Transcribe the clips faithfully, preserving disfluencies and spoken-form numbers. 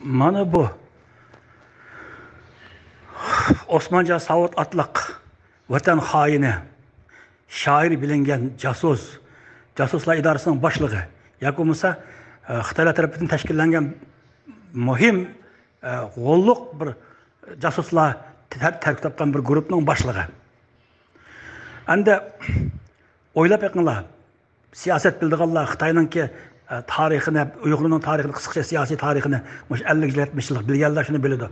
مانا بۇ ئوسمانجان ساۋۇت ئاتلىق ۋەتەن خائىنى، شائىر بىلىنگەن جاسۇس، جاسۇسلار ئىدارىسىنىڭ باشلىقى ياكى بولمىسا، ئە، خىتايلار تەرىپىدىن تەشكىللەنگەن مۇھىم، ئە، غوللۇق بىر جاسۇسلار تەر-، تەركىب تاپقان بىر گۇرۇپنىڭ باشلىقى. ئەمدى ئويلاپ بېقىڭلار، سىياسەت بىلىدىغانلار خىتاينىڭكى، ئە، تارىخىنى، ئۇيغۇرنىڭ تارىخىنى، قىسقىچە سىياسىي تارىخىنى مۇشۇ ئەللىك يىل، يەتمىش يىللىق بىلگەنلەر شۇنى بىلىدۇ.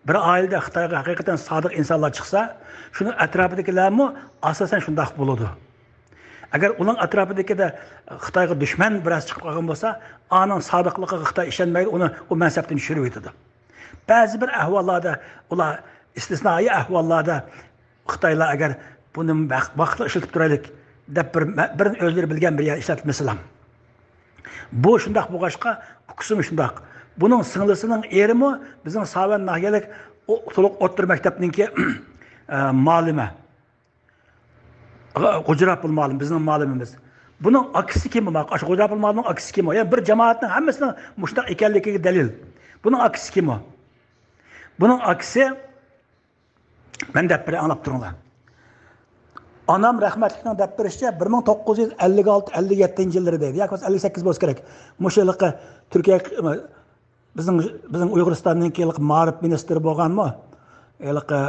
بىر ئائىلىدە خىتايغا ھەقىقەتەن سادىق ئىنسانلار چىقسا، شۇنىڭ ئەتراپىدىكىلەرمۇ ئاساسەن شۇنداق بولىدۇ. ئەگەر ئۇنىڭ ئەتراپىدىكىدە خىتايغا دۈشمەن بىرەرسى چىقىپ قالغان بولسا، ئانىڭ سادىقلىقىغا خىتاي ئىشەنمەيدۇ، ئۇنى ئۇ مەنسەپتىن چۈشۈرۈۋېتىدۇ. بەزى بىر ئەھۋاللاردا ئۇلار ئىستىسنائىي ئەھۋاللاردا خىتايلار ئەگەر بۇنى ۋاق-، ۋاقىتلىق ئىشلىتىپ تۇرايلىك دەپ بىر، بىر ئۆزلىرى بىلگەن بىر يەر ئىشلەتمىسىلا. بۇ شۇنداق بولغاچقا، ئۇكىسىمۇ شۇنداق. بۇنىڭ سىڭلىسىنىڭ ئېرىمۇ بىزنىڭ ساۋەن ناھىيەلىك ئو-، تولۇق ئوتتۇرا مەكتەپنىڭكى، ئە، مۇئەللىمى. غوجىراپىل مۇئەللىم، بىزنىڭ مۇئەللىمىمىز. بۇنىڭ ئاكىسى كىم بۇ؟ ئاشۇ غوجىراپىل مۇئەللىمنىڭ ئاكىسى كىم ئۇ؟ يەنى بىر جامائەتنىڭ ھەممىسىنىڭ مۇشۇنداق ئىكەنلىكىگە دەلىل. بۇنىڭ ئاكىسى كىم ئۇ؟ بۇنىڭ ئاكىسى، مەن دەپ بېرەي، ئاڭلاپ تۇرۇڭلار. ئانام رەھمەتلىكنىڭ دەپ بېرىشىچە، بىر مىڭ توققۇز يۈز ئەللىك ئالتە، ئەللىك يەتتىنچى يىللىرىدا ئىدى، ياكى بولمىسا ئەللىك سەككىز بولسا كېرەك. مۇشۇ ھېلىقى تۈركىيە، بىزنىڭ، بىزنىڭ ئۇيغۇرىستاننىڭكى ھېلىقى مائارىپ مىنىستىرى بولغانمۇ؟ ھېلىقى،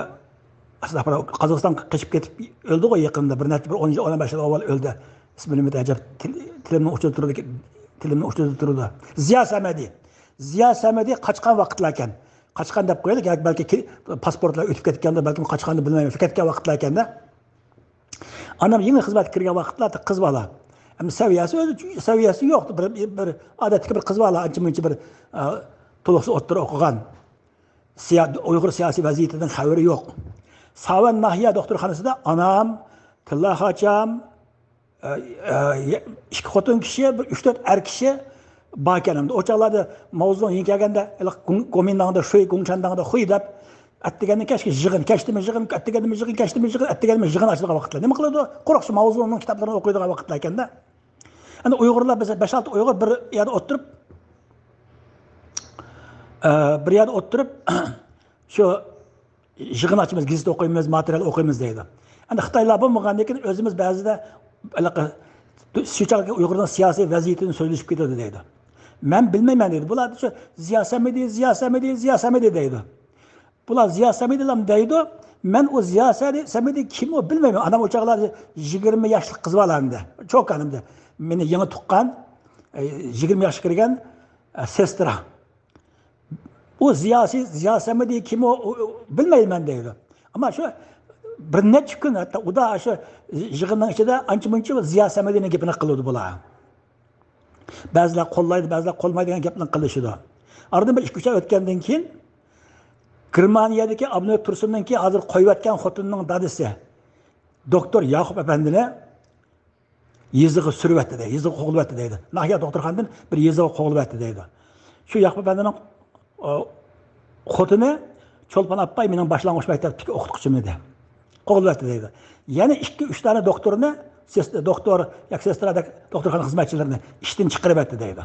ئەستەغپۇرۇللا، قازاقىستانغا قېچىپ كېتىپ ئۆلدىغۇ يېقىندا، بىر نەچچە، بىر ئون يىل، ئون بەش يىل ئاۋۋال ئۆلدى. ئىسمىنى ئۇنتۇپ، ئەجەب تىل-، تىلىمنىڭ ئۇچىدا تۇرىدۇ، تىلىمنىڭ ئۇچىدا تۇرىدۇ. زىيا سەمەدى. زىيا سەمەدى قاچقان ۋاقىتلاركەن. قاچقان دەپ قويايلى، ياكى بەلكى كى-، پاسپورتلار ئۆتۈپ كەتكەندۇ، بەلكىم قاچقاننى بىلمەيمەن، كەتكەن ۋاقىتلاركەن-دە. ئانام يېڭى خىزمەتكە كىرگەن ۋاقىتلاردا قىز بالا. ئەمدى سەۋىيەسى ئۆزى، سەۋىيەسى يوق. بىر، بىر ئادەتتىكى بىر قىز بالا، ئانچە مۇنچە بىر، ئە، تولۇقسىز ئوتتۇرا ئوقۇغان. سىيا-، ئۇيغۇر سىياسىي ۋەزىيىتىدىن خەۋىرى يوق. ساۋەن ناھىيە دوختۇرخانىسىدا ئانام، تىللا خاچام، ئە، ئە، ئىككى خوتۇن كىشى، بىر ئۈچ تۆت ئەر كىشى باركەن. ئەمدى ئۇ چاغلاردا ماۋزۇڭ يېڭى كەلگەندە، ھېلىقى گۇڭ-، گومىنداڭدا شۇي، گۇڭچەنداڭدا خۇي دەپ، ئەتىگەندە كەچكە يىغىن، كەچتىمۇ يىغىن، ئەتىگەندىمۇ يىغىن، كەچتىمۇ يىغىن، ئەتىگەندىمۇ يىغىن ئاچىدىغان ۋاقىتلار. نېمە قىلىدۇ؟ قۇرۇق شۇ ماۋزۇڭنىڭ كىتابلىرىنى ئوقۇيدىغان ۋاقىتلار ئىكەندە. ئەنە ئۇيغۇرلار، بىز بەش-ئالتە ئۇيغۇر بىر يەردە ئولتۇرۇپ، ئە، بىر يەردە ئولتۇرۇپ، شۇ يىغىن ئاچىمىز، گېزىت ئوقۇيمىز، ماتېرىيال ئوقۇيمىز دەيدۇ. ئەمدى خىتايلار بولمىغاندىن كېيىن ئۆزىمىز بەزىدە ھېلىقى شۇ چاغدىكى ئۇيغۇرنىڭ سىياسىي ۋەزىيىتىنى سۆزلىشىپ كېتىدۇ دەيدۇ. مەن بىلمەيمەن دەيدۇ. بۇلار شۇ زىيا سەمىدى، زىيا سەمىدى، زىيا سەمىدى دەيدۇ. بۇلار زىيا سەمىدىلام دەيدۇ. مەن ئۇ زىيا سەمىدى، سەمىدى كىم ئۇ بىلمەيمەن. ئانام ئۇ چاغلار يىگىرمە ياشلىق قىز بالا ئەمدى. چوكان ئەمدى. مېنى يېڭى تۇغقان، ئە، يىگىرمە ياشقا كىرگەن، ئە، سېسترا. ئۇ زىياسىي، زىيا سەمىدى كىم ئۇ، ئۇ، ئۇ، بىلمەيمەن دەيدۇ. ئەمما شۇ بىر نەچچە كۈن ھەتتا ئۇدا شۇ يىغىننىڭ ئىچىدە ئانچە مۇنچە زىيا سەمىدىنىڭ گېپىنى قىلىدۇ بۇلار. بەزىلەر قوللايدۇ، بەزىلەر قوللىمايدۇ دېگەن گەپنى قىلىشىدۇ. ئارىدىن بىر ئىككى ئۈچ ئاي ئۆتكەندىن كېيىن گېرمانىيەدىكى ئابنوت تۇرسۇننىڭكى ھازىر قويۇۋەتكەن خوتۇنىنىڭ دادىسى دوكتور ياقۇپ ئەپەندىنى يېزىغا سۈرۈۋەتتى دەيدۇ، يېزىغا قوغلىۋەتتى دەيدۇ. ناھىيە دوختۇرخانىدىن بىر يېزىغا قوغلىۋەتتى دەيدۇ. شۇ ياقۇپ ئەپەندىنىڭ، ئۇ، خوتۇنى چولپان ئاپپاي مېنىڭ باشلانغۇچ مەكتەپتىكى ئوقۇتقۇچىم ئىدى. قوغلىۋەتتى دەيدۇ. يەنە ئىككى، ئۈچ دانە دوختۇرنى، سېس-، دوختۇر ياكى سېسترا دەك-، دوختۇرخانا خىزمەتچىلىرىنى ئىشتىن چىقىرىۋەتتى دەيدۇ.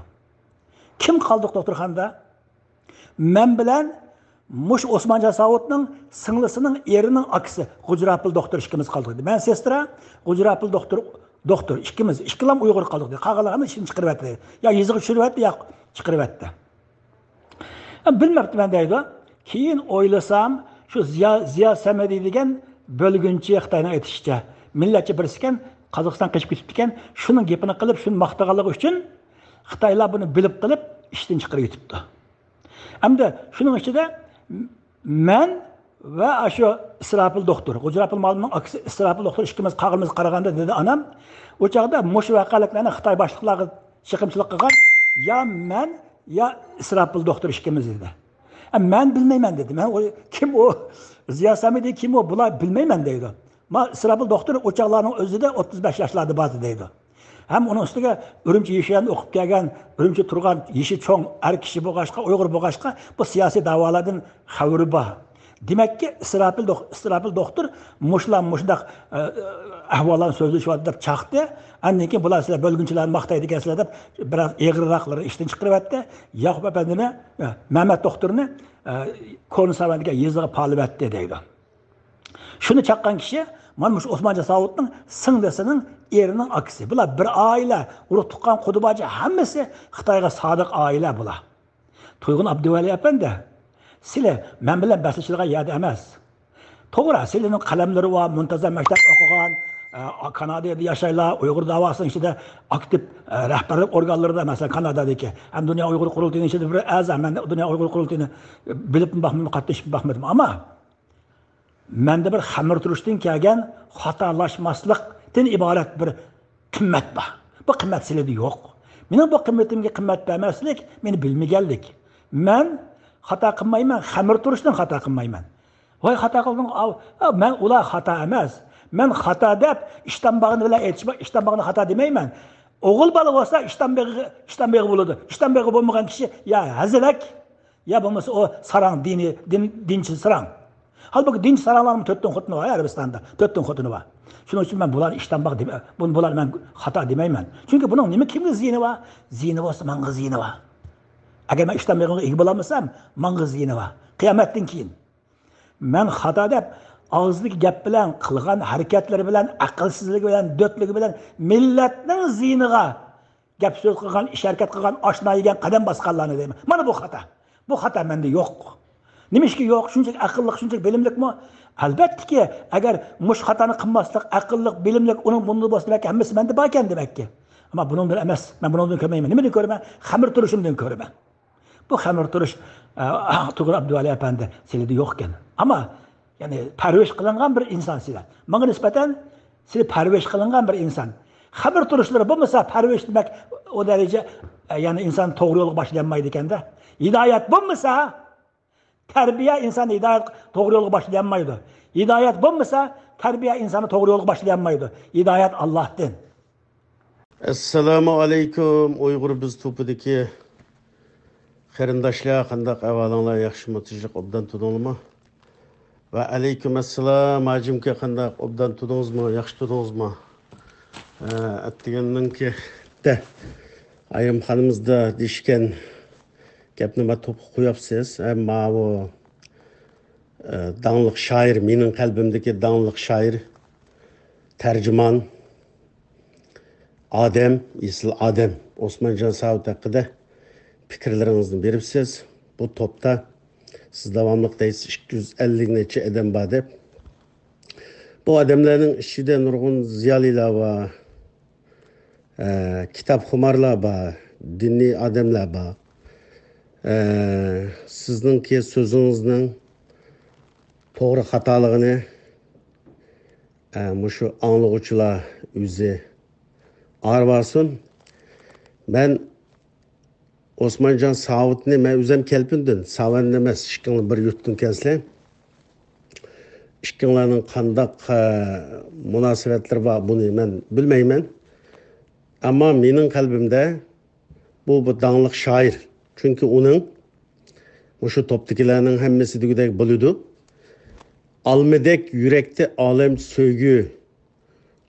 كىم قالدۇق دوختۇرخانىدا؟ مەن بىلەن مۇشۇ ئوسمانجان ساۋۇتنىڭ سىڭلىسىنىڭ ئېرىنىڭ ئاكىسى غوجىراپىل دوختۇر ئىككىمىز قالدۇق. مەن سېسترا، غوجىراپىل دوختۇر، دوختۇر ئىككىمىز، ئىككىلام ئۇيغۇر قالدۇق. قالغانلار ھەممە ئىشتىن چىقىرىۋەتتى. يا يېزىغا چۈشۈرۈۋەتتى، يا چىقىرىۋەتتى. بىلمەپتىمەن دەيدۇ. كېيىن ئويلىسام، شۇ زىيا، زىيا سەمەدى دېگەن بۆلگۈنچى، خىتاينىڭ ئېيتىشىچە، مىللەتچى بىرسىكەن، قازاقىستان قېچىپ كېتىپتىكەن، شۇنىڭ گېپىنى قىلىپ، شۇنى ماختىغانلىقى ئۈچۈن خىتايلار بۇنى بىلىپ قېلىپ ئىشتىن چىقىرىۋېتىپتۇ. ئەمدى شۇنىڭ ئىچىدە مەن ۋە ئاشۇ ئىسراپىل دوختۇر، غوجىراپىل مۇئەللىمنىڭ ئاكىسى ئىسراپىل دوختۇر ئىككىمىز قالغىنىمىزغا قارىغاندا، دېدى ئانام، ئۇ چاغدا مۇشۇ ۋەقەلىكلەرنى خىتاي باشلىقلارغا چېقىمچىلىق قىلغان يا مەن، يا ئىسراپىل دوختۇر ئىككىمىز دېدى. ئە، مەن بىلمەيمەن دېدى. مەن ئۇ، كىم ئۇ؟ زىيا سەمىدى كىم ئۇ؟ بۇلار بىلمەيمەن دەيدۇ. ما ئىسراپىل دوختۇر ئۇ چاغلارنىڭ ئۆزىدە ئوتتۇز بەش ياشلاردا بار ئىدى دەيدۇ. ھەم ئۇنىڭ ئۈستىگە ئۈرۈمچى يېشىياندا ئوقۇپ كەلگەن، ئۈرۈمچىدە تۇرغان، يېشى چوڭ ئەر كىشى بولغاچقا، ئۇيغۇر بولغاچقا، بۇ سىياسىي دەۋالاردىن خەۋىرى بار. دېمەككى، ئىسراپىل دوخ-، ئىسراپىل دوختۇر مۇشۇلار مۇشۇنداق، ئە، ئەھۋاللارنى سۆزلىشىۋاتىدۇ دەپ چاقتى. ئاندىن كېيىن بۇلار سىلەر بۆلگۈنچىلەرنى ماختايدىكەنسىلەر دەپ بىراز ئېغىرراقلىرىنى ئىشتىن چىقىرىۋەتتى. ياقۇپ ئەپەندىنى، ئە، مەمەت دوختۇرنى، ئە، كورلا ساۋەن دېگەن يېزىغا پالىۋەتتى دەيدۇ. شۇنى چاققان كىشى مانا مۇشۇ ئوسمانجان ساۋۇتنىڭ سىڭلىسىنىڭ ئېرىنىڭ ئاكىسى. بۇلار بىر ئائىلە، ئۇرۇق تۇغقان، قۇدا باجا ھەممىسى خىتايغا سادىق ئائىلە بۇلار. تۇيغۇن ئابدۇۋەلى ئەپەندى، سىلى مەن بىلەن بەسلىشىدىغان يەردە ئەمەس. توغرا، سىلىنىڭ قەلەملىرى بار، مۇنتەزەم مەكتەپ ئوقۇغان، ئە، كانادادا ياشايلا، ئۇيغۇر داۋاسىنىڭ ئىچىدە ئاكتىپ، ئە، رەھبەرلىك ئورگانلىرىدا، مەسىلەن، كانادادىكى ھەم دۇنيا ئۇيغۇر قۇرۇلتىيىنىڭ ئىچىدە بىر ئەزا. مەن دۇنيا ئۇيغۇر قۇرۇلتىيىنى بىلىپمۇ باقمىدىم، قاتنىشىپمۇ باقمىدىم. ئەمما مەندە بىر خەمىرتۇرۇشتىن كەلگەن خاتالاشماسلىقتىن ئىبارەت بىر قىممەت بار. بۇ قىممەت سىلىدە يوق. مېنىڭ بۇ قىممىتىمگە قىممەت بەرمەسلىك مېنى بىلمىگەنلىك. مەن خاتا قىلمايمەن، خەمىرتۇرۇشتىن خاتا قىلمايمەن. ۋاي، خاتا قىلدىڭ، ئاۋ، ئاۋ، مەن ئۇلار خاتا ئەمەس. مەن خاتا دەپ ئىشتان باغنى بىلەن ئېيتىشما، ئىشتان باغنى خاتا دېمەيمەن. ئوغۇل بالا بولسا ئىشتان بېغى، ئىشتان بېغى بولىدۇ. ئىشتان بېغى بولمىغان كىشى يا ھەزىلەك، يا بولمىسا ئۇ ساراڭ، دىنىي، دىن، دىنچى ساراڭ. ھالبۇكى دىنچى ساراڭلارنىڭ تۆت تۈن خوتۇنى بار ئەرەبىستاندا. تۆت تۈن خوتۇنى بار. شۇنىڭ ئۈچۈن مەن بۇلارنى ئىشتان باغ دېمە-، بۇ-، بۇلارنى مەن خاتا دېمەيمەن. چۈنكى بۇنىڭ نېمە، كىمگە زىيىنى بار؟ زىيىنى بولسا ماڭا زىيىنى بار. ئەگەر مەن ئىشتان بېغىغا ئىگە بولالمىسام، ماڭا زىيىنى بار. قىيامەتتىن كېيىن. مەن خاتا دەپ، ئاغزىدىكى گەپ بىلەن، قىلغان ھەرىكەتلىرى بىلەن، ئەقىلسىزلىكى بىلەن، دۆتلۈكى بىلەن مىللەتنىڭ زىيىنىغا گەپ سۆز قىلغان، ئىش ھەرىكەت قىلغان، ئاشنا يېگەن، قەدەم باسقانلارنى دەيمەن. مانا بۇ خاتا. بۇ خاتا مەندە يوق. نېمىشقا يوق؟ شۇنچىلىك ئەقىللىق، شۇنچىلىك بىلىملىكمۇ؟ ئەلۋەتتىكى، ئەگەر مۇشۇ خاتانى قىلماسلىق، ئەقىللىق، بىلىملىك، ئۇنىڭ بۇنىڭدا بولسا، دېمەك، ھەممىسى مەندە باركەن دېمەككى. ئەمما بۇنىڭدىن ئەمەس. مەن بۇنىڭدىن كۆرمەيمەن. نېمىدىن كۆرىمەن؟ خەمىرتۇرۇشۇمدىن كۆرىمەن. بۇ خەمىرتۇرۇش، ئە، تۇغرا ئابدۇۋەلى ئەپەندى سىلىدە يوق ئىكەن. ئەمما، يەنى، پەرۋىش قىلىنغان بىر ئىنسان سىلەر. ماڭا نىسبەتەن سىلى پەرۋىش قىلىنغان بىر ئىنسان. خەمىرتۇرۇشلىرى بولمىسا، پەرۋىش دېمەك، ئۇ دەرىجە، ئە، يەنى ئىنسان توغرا يولغا باشلىيالمايدىكەن-دە. ھىدايەت بولمىسا، تەربىيە ئىنساننى ھىدايەت، توغرا يولغا باشلىيالمايدۇ. ھىدايەت بولمىسا، تەربىيە ئىنساننى توغرا يولغا باشلىيالمايدۇ. ھىدايەت ئاللاھتىن. ئەسسالامۇ ئەلەيكۇم، ئۇيغۇر بىز توپىدىكى قېرىنداشلار، قانداق ئەھۋالىڭلار؟ ياخشىمۇ، تىنچلىق، ئوبدان تۇردۇڭلارمۇ؟ ۋە ئەلەيكۇم ئەسسالام، ھاجىمكا، قانداق، ئوبدان تۇردۇڭىزمۇ؟ ياخشى تۇردۇڭىزمۇ؟ ئە، ئەتىگەننىڭكى دە، ئايرىم خانىمىزدا دېيىشكەن گەپنى مانا توپقا قويۇپسىز. ھە، ماۋۇ، ئە، داڭلىق شائىر، مېنىڭ قەلبىمدىكى داڭلىق شائىر، تەرجىمان، ئادەم، ئېسىل ئادەم ئوسمانجان ساۋۇت ھەققىدە پىكىرلىرىڭىزنى بېرىپسىز. بۇ توپتا سىز داۋاملىق دەيسىز، ئىككى يۈز ئەللىك نەچچە ئادەم بار دەپ. بۇ ئادەملەرنىڭ ئىچىدە نۇرغۇن زىيالىيلار بار، ئە، كىتابخۇمارلار بار، دىنىي ئادەملەر بار. ئە، سىزنىڭكى سۆزىڭىزنىڭ توغرا خاتالىقىنى، ئە، مۇشۇ ئاڭلىغۇچىلار ئۆزى ئاڭلىۋالسۇن. مەن ئوسمانجان ساۋۇتنى، مەن ئۆزۈم كەلپىندىن، ساۋەندىن ئەمەس، ئىككىڭلار بىر يۇرتتىن كەلسىلەر. ئىككىڭلارنىڭ قانداق، ئە، مۇناسىۋەتلىرى بار، بۇنى مەن بىلمەيمەن. ئەمما مېنىڭ قەلبىمدە بۇ، بۇ داڭلىق شائىر. چۈنكى ئۇنىڭ، مۇشۇ توپتىكىلەرنىڭ ھەممىسى دېگۈدەك بولىدۇ. ئالمىدەك يۈرەكتە ئالەم سۆيگۈ،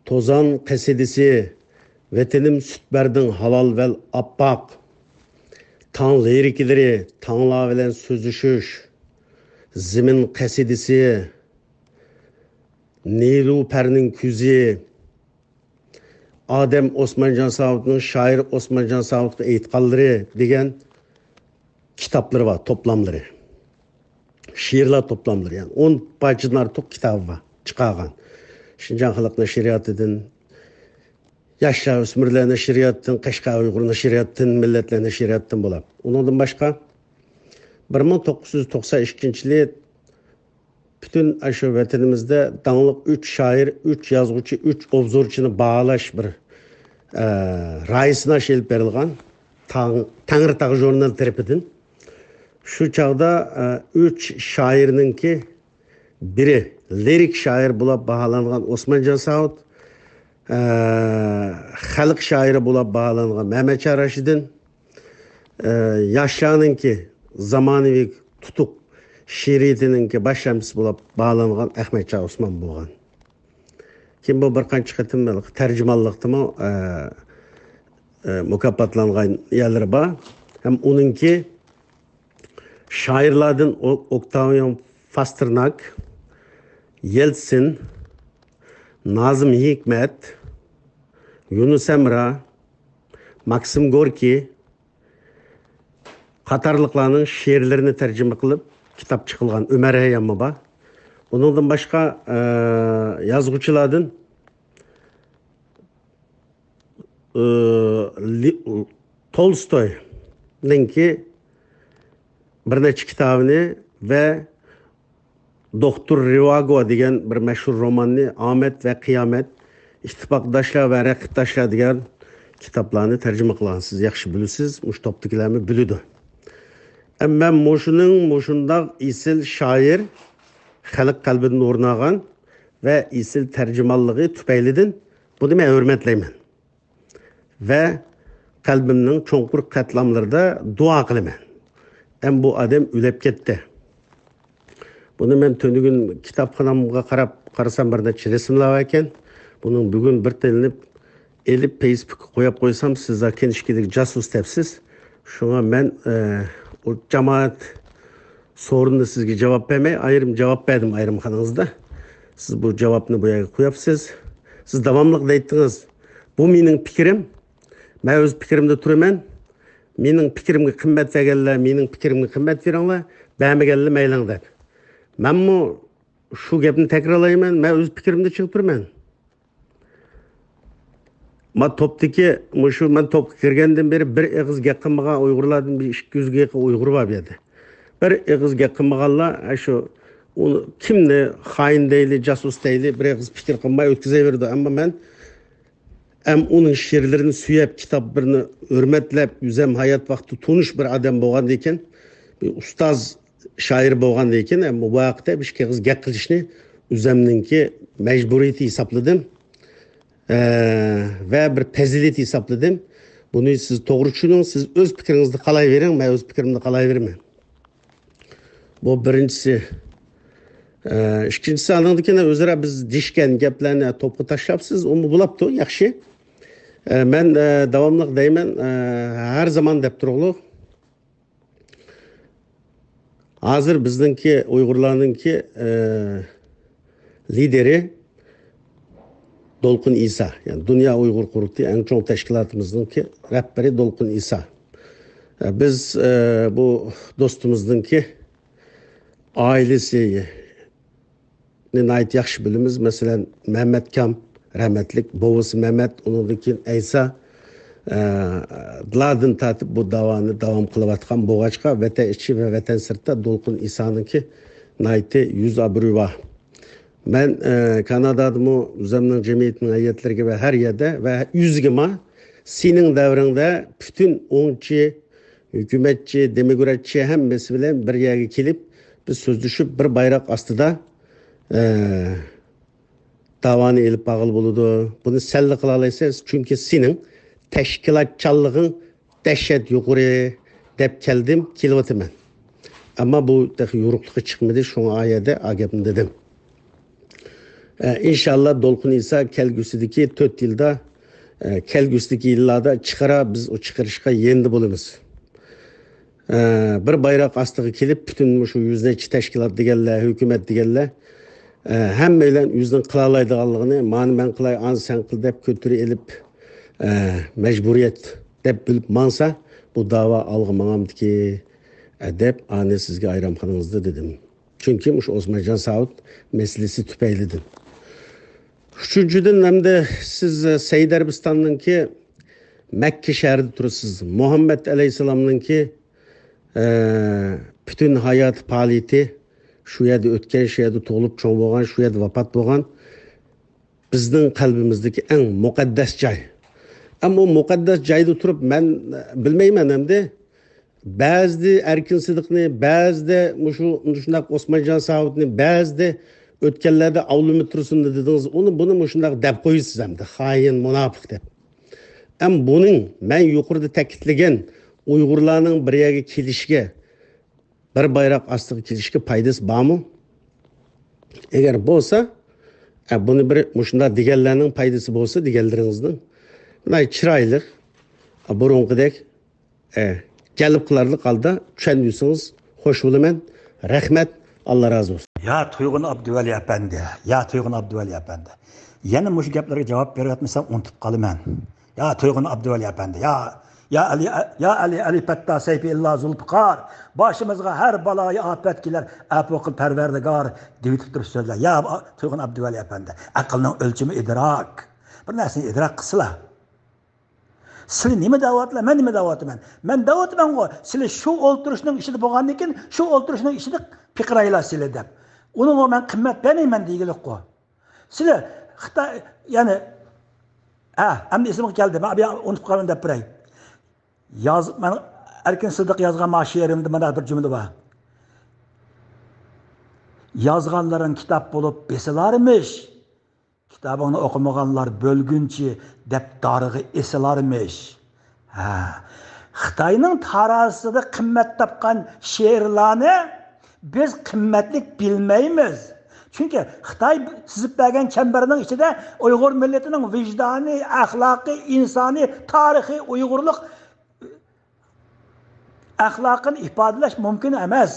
توزان قەسىدىسى، ۋەتىنىم سۈت بەردىڭ ھالال ۋەل ئاپئاق. تاڭ لىرىكىلىرى، تاڭلار بىلەن سۆزلىشىش، زېمىن قەسىدىسى، نېلۇپەرنىڭ كۆزى، ئادەم ئوسمانجان ساۋۇتنىڭ شائىر ئوسمانجان ساۋۇتقا ئېيتقانلىرى دېگەن كىتابلىرى بار، توپلاملىرى. شېئىرلار توپلاملىرى، يەنى ئون پارچىدىن ئارتۇق كىتابى بار، چىقارغان. شىنجاڭ خەلق نەشرىياتىدىن، ياشلار، ئۆسمۈرلەر نەشرىياتىدىن، قەشقەر ئۇيغۇر نەشرىياتىدىن، مىللەتلەر نەشرىياتىدىن بولۇپ. ئۇنىڭدىن باشقا، بىر مىڭ توققۇز يۈز توقسان ئىككىنچى يىلى پۈتۈن ئاشۇ ۋەتىنىمىزدە داڭلىق ئۈچ شائىر، ئۈچ يازغۇچى، ئۈچ ئوبزورچىنى باھالاش بىر، ئە، رايىسىناش ئېلىپ بېرىلغان تاڭ-، تەڭرىتاغ ژۇرنىلى تەرىپىدىن. شۇ چاغدا، ئە، ئۈچ شائىرنىڭكى بىرى، لىرىك شائىر بولۇپ باھالانغان ئوسمانجان ساۋۇت، ئە، خەلق شائىرى بولۇپ باھالانغان مەمەتجان راشىدىن، ئە، ياشلارنىڭكى زامانىۋى تۇتۇق شېئىرىيىتىنىڭكى باش شەمسى بولۇپ باھالانغان ئەخمەتجان ئوسمان بولغان. كېيىن بۇ بىر قانچە قېتىم تەرجىمانلىقتىمۇ، ئە، ئە، مۇكاپاتلانغان يەرلىرى بار. ھەم ئۇنىڭكى شائىرلاردىن ئو-، ئوكتاۋىيان فاستېرناك، يېلتسىن، نازىم ھېكمەت، يۇنۇس ئەمرا، ماكسىم گوركىي، قاتارلىقلارنىڭ شېئىرلىرىنى تەرجىمە قىلىپ كىتاب چىقىلغان ئۆمەر ھەيياممۇ بار. ئۇنىڭدىن باشقا، ئە، يازغۇچىلاردىن، ئە، لى-، تولستوينىڭكى بىر نەچچە كىتابىنى ۋە دوختۇر رىۋاگو دېگەن بىر مەشھۇر روماننى، ئامەت ۋە قىيامەت، ئىتتىپاقداشلار ۋە رەقىبداشلار دېگەن كىتابلارنى تەرجىمە قىلغان. سىز ياخشى بىلىسىز، مۇشۇ توپتىكىلەرمۇ بىلىدۇ. ئەمما مۇشۇنىڭ مۇشۇنداق ئېسىل شائىر، خەلق قەلبىدىن ئورۇن ئالغان ۋە ئېسىل تەرجىمانلىقى تۈپەيلىدىن بۇنى مەن ھۆرمەتلەيمەن. ۋە قەلبىمنىڭ چوڭقۇر قەتلاملىرىدا دۇئا قىلىمەن. ئەم بۇ ئادەم ئۆلۈپ كەتتى. بۇنى مەن تۈنۈگۈن كىتابخانامغا قاراپ قارىسام، بىر نەچچە رەسىملەر بار ئىكەن. بۇنىڭ بۈگۈن بىر تىلىنىپ ئېلىپ، فېيسبۇكقا قويۇپ قويسام، سىز كېنىشكىدىكى جاسۇس دەپسىز. شۇڭا مەن، ئە، ئۇ جامائەت سورۇندا سىزگە جاۋاب بەرمەي، ئايرىم جاۋاب بەردىم ئايرىم خانىڭىزدا. سىز بۇ جاۋابنى بۇ يەرگە قويۇپسىز. سىز داۋاملىق دەيتتىڭىز، بۇ مېنىڭ پىكرىم. مەن ئۆز پىكرىمدە تۇرىمەن. مېنىڭ پىكرىمگە قىممەت بەرگەنلەر مېنىڭ پىكرىمگە قىممەت بېرىڭلار، بەرمىگەنلەر مەيلىڭ دەپ. مەنمۇ شۇ گەپنى تەكرارلايمەن، مەن ئۆز پىكرىمدە چىڭ تۇرىمەن. ما توپتىكى، مۇشۇ مەن توپقا كىرگەندىن بېرى بىر ئېغىز گەپ قىلمىغان ئۇيغۇرلاردىن بىر ئىككى يۈزگە يېقىن ئۇيغۇر بار بۇ يەردە. بىر ئېغىز گەپ قىلمىغانلار، ئە، شۇ، ئۇنى كىمنى خائىن دەيلى، جاسۇس دەيلى، بىر ئېغىز پىكىر قىلماي ئۆتكۈزەۋېرىدۇ. ئەمما مەن ئەم ئۇنىڭ شېئىرلىرىنى سۆيۈپ، كىتابلىرىنى ھۆرمەتلەپ، ئۆزەم ھايات ۋاقتىدا تونۇش بىر ئادەم بولغاندىكىن، بىر ئۇستاز شائىر بولغاندىكىن، ئەم بۇ ۋاقىتتا بىر ئىككى ئېغىز گەپ قىلىشنى ئۆزەمنىڭكى مەجبۇرىيىتى ھېسابلىدىم. ئە، ۋە بىر پەزىلەت ھېسابلىدىم. بۇنى سىز توغرا چۈشىنىڭ، سىز ئۆز پىكرىڭىزنى قالايۋېرىڭ، مەن ئۆز پىكرىمنى قالايۋېرىمەن. بۇ بىرىنچىسى. ئە، ئىككىنچىسى، ئانىڭدىن كېيىن ئۆزئارا بىز دېيىشكەن گەپلەرنى توپقا تاشلاپسىز، ئۇمۇ بولاپتۇ، ياخشى. ئە، مەن، ئە، داۋاملىق دەيمەن، ئە، ھەر زامان دەپ تۇرۇغلۇق. ھازىر بىزنىڭكى، ئۇيغۇرلارنىڭكى، ئە، لىدېرى دولقۇن ئىسا، يەنى دۇنيا ئۇيغۇر قۇرۇلتىيى ئەڭ چوڭ تەشكىلاتىمىزنىڭكى رەھبىرى دولقۇن ئىسا. ئە، بىز، ئە، بۇ دوستىمىزنىڭكى ئائىلىسىنى ناھايىتى ياخشى بىلىمىز. مەسىلەن، مەمەتكام رەھمەتلىك، بوۋىسى مەمەت، ئۇنىڭدىن كېيىن ئەيسا، ئە، لاردىن تارتىپ بۇ داۋانى داۋام قىلىۋاتقان بولغاچقا، ۋەتەن ئىچى ۋە ۋەتەن سىرتىدا دولقۇن ئىسانىڭكى ناھايىتى يۈز ئابرۇي بار. مەن، ئە، كانادادىمۇ ئۆزۈمنىڭ جەمئىيىتىنىڭ ھەيئەتلىرىگە ۋە ھەر يەردە ۋە يۈزىگىما سېنىڭ دەۋرىڭدە پۈتۈن ئوڭچى، ھۆكۈمەتچى، دېموكراتچى ھەممىسى بىلەن بىر يەرگە كېلىپ، بىز سۆزلىشىپ، بىر بايراق ئاستىدا، ئە، داۋانى ئېلىپ بارغىلى بولىدۇ. بۇنى سەنلا قىلالايسەن، چۈنكى سېنىڭ تەشكىلاتچانلىقىڭ دەھشەت يۇقىرى دەپ كەلدىم، كېلىۋاتىمەن. ئەمما بۇ تېخى يورۇقلۇققا چىقمىدى، شۇڭا ئا يەردە ئا گەپنى دېدىم. ئە، ئىنشاللا دولقۇن ئىسا كەلگۈسىدىكى تۆت يىلدا، ئە، كەلگۈسىدىكى يىللاردا چىقىرا، بىز ئۇ چىقىرىشقا يېنىدا بولىمىز. ئە، بىر بايراق ئاستىغا كېلىپ، پۈتۈن مۇشۇ يۈز نەچچە تەشكىلات دېگەنلەر، ھۆكۈمەت دېگەنلەر، ئە، ھەممەيلەن ئۆزىنىڭ قىلالايدىغانلىقىنى، مانى مەن قىلاي، ئانى سەن قىل دەپ كۆتۈرە ئېلىپ، ئە، مەجبۇرىيەت دەپ بىلىپ ماڭسا، بۇ داۋا ئالغا ماڭامدىكى، ئە، دەپ ئانى سىزگە ئايرامخانىڭىزدا دېدىم. چۈنكى مۇشۇ ئوسمانجان ساۋۇت مەسىلىسى تۈپەيلىدىن. ئۈچىنچىدىن، ئەمدى سىز، ئە، سەئىدى ئەرەبىستاننىڭكى مەككە شەھىرىدە تۇرىسىز. مۇھەممەد ئەلەيھىسسالامنىڭكى، ئە، پۈتۈن ھاياتى، پائالىيىتى شۇ يەردە ئۆتكەن، شۇ يەردە تۇغۇلۇپ چوڭ بولغان، شۇ يەردە ۋاپات بولغان بىزنىڭ قەلبىمىزدىكى ئەڭ مۇقەددەس جاي. ئەمما ئۇ مۇقەددەس جايدا تۇرۇپ، مەن بىلمەيمەن ئەمدى، بەزىدە ئەركىن سىدىقنى، بەزىدە مۇشۇ، مۇشۇنداق ئوسمانجان ساۋۇتنى، بەزىدە ئۆتكەنلەردە ئابلىمىت تۇرسۇننى دېدىڭىز، ئۇنى، بۇنى مۇشۇنداق دەپ قويىسىز ئەمدى، خائىن، مۇناپىق دەپ. ئەم بۇنىڭ مەن يۇقىرىدا تەكىتلىگەن ئۇيغۇرلارنىڭ بىر يەرگە كېلىشىگە، بىر بايراق ئاستىغا كېلىشكە پايدىسى بارمۇ؟ ئەگەر بولسا، ئە، بۇنى بىر مۇشۇنداق دېگەنلەرنىڭ پايدىسى بولسا، دېگەنلىرىڭىزنىڭ، ناھايىتى چىرايلىق، ئە، بۇرۇنقىدەك، ئە، جەلپ قىلارلىق ھالدا چۈشەندۈرسىڭىز خوش بولىمەن. رەھمەت، ئاللا رازى بولسۇن. يا تۇيغۇن ئابدۇۋەلى ئەپەندى، يا تۇيغۇن ئابدۇۋەلى ئەپەندى، يەنە مۇشۇ گەپلەرگە جاۋاب بېرىۋەتمىسەم ئۇنتۇپ قالىمەن. يا تۇيغۇن ئابدۇۋەلى ئەپەندى، يا، يا ئەلى، يا ئەلى، ئەلى پەتتا سەيپى ئىللا زۇلپىقار، باشىمىزغا ھەر بالايى ئاپەت كېلەر، ئەپۇ قىل پەرۋەردىگار، دېۋېتىپ تۇرۇپ سۆزلە. يا تۇيغۇن ئابدۇۋەلى ئەپەندى، ئەقىلنىڭ ئۆلچىمى ئىدراك. بىر نەرسىنى ئىدراك قىلسىلا. سىلى نېمە دەۋاتىلا، مەن نېمە دەۋاتىمەن؟ مەن دەۋاتىمەنغۇ، سىلى شۇ ئولتۇرۇشنىڭ ئىچىدە بولغاندىن كېيىن، شۇ ئولتۇرۇشنىڭ ئىچىدە پىقىرايلا سىلى دەپ. ئۇنىڭغا مەن قىممەت بەرمەيمەن دېگىلىكقۇ. سىلى خىتاي، يەنى، ھە، ئەمدى ئېسىمگە كەلدى. مەن بۇ يەرنى ئۇنتۇپ قالدىم دەپ بېرەي. ياز، مەن ئەركىن سىدىق يازغان ما شېئىرىمدە مانا بىر جۈملە بار. يازغانلىرىڭ كىتاب بولۇپ بېسىلارمىش. كىتابىڭنى ئوقۇمىغانلار بۆلگۈنچى دەپ دارىغا ئېسىلارمىش. ھە. خىتاينىڭ تارازىسىدا قىممەت تاپقان شېئىرلارنى بىز قىممەتلىك بىلمەيمىز. چۈنكى خىتاي سىزىپ بەرگەن چەمبەرنىڭ ئىچىدە ئۇيغۇر مىللىتىنىڭ ۋىجدانىي، ئەخلاقىي، ئىنسانىي، تارىخىي ئۇيغۇرلۇق ئەخلاقىنى ئىپادىلەش مۇمكىن ئەمەس.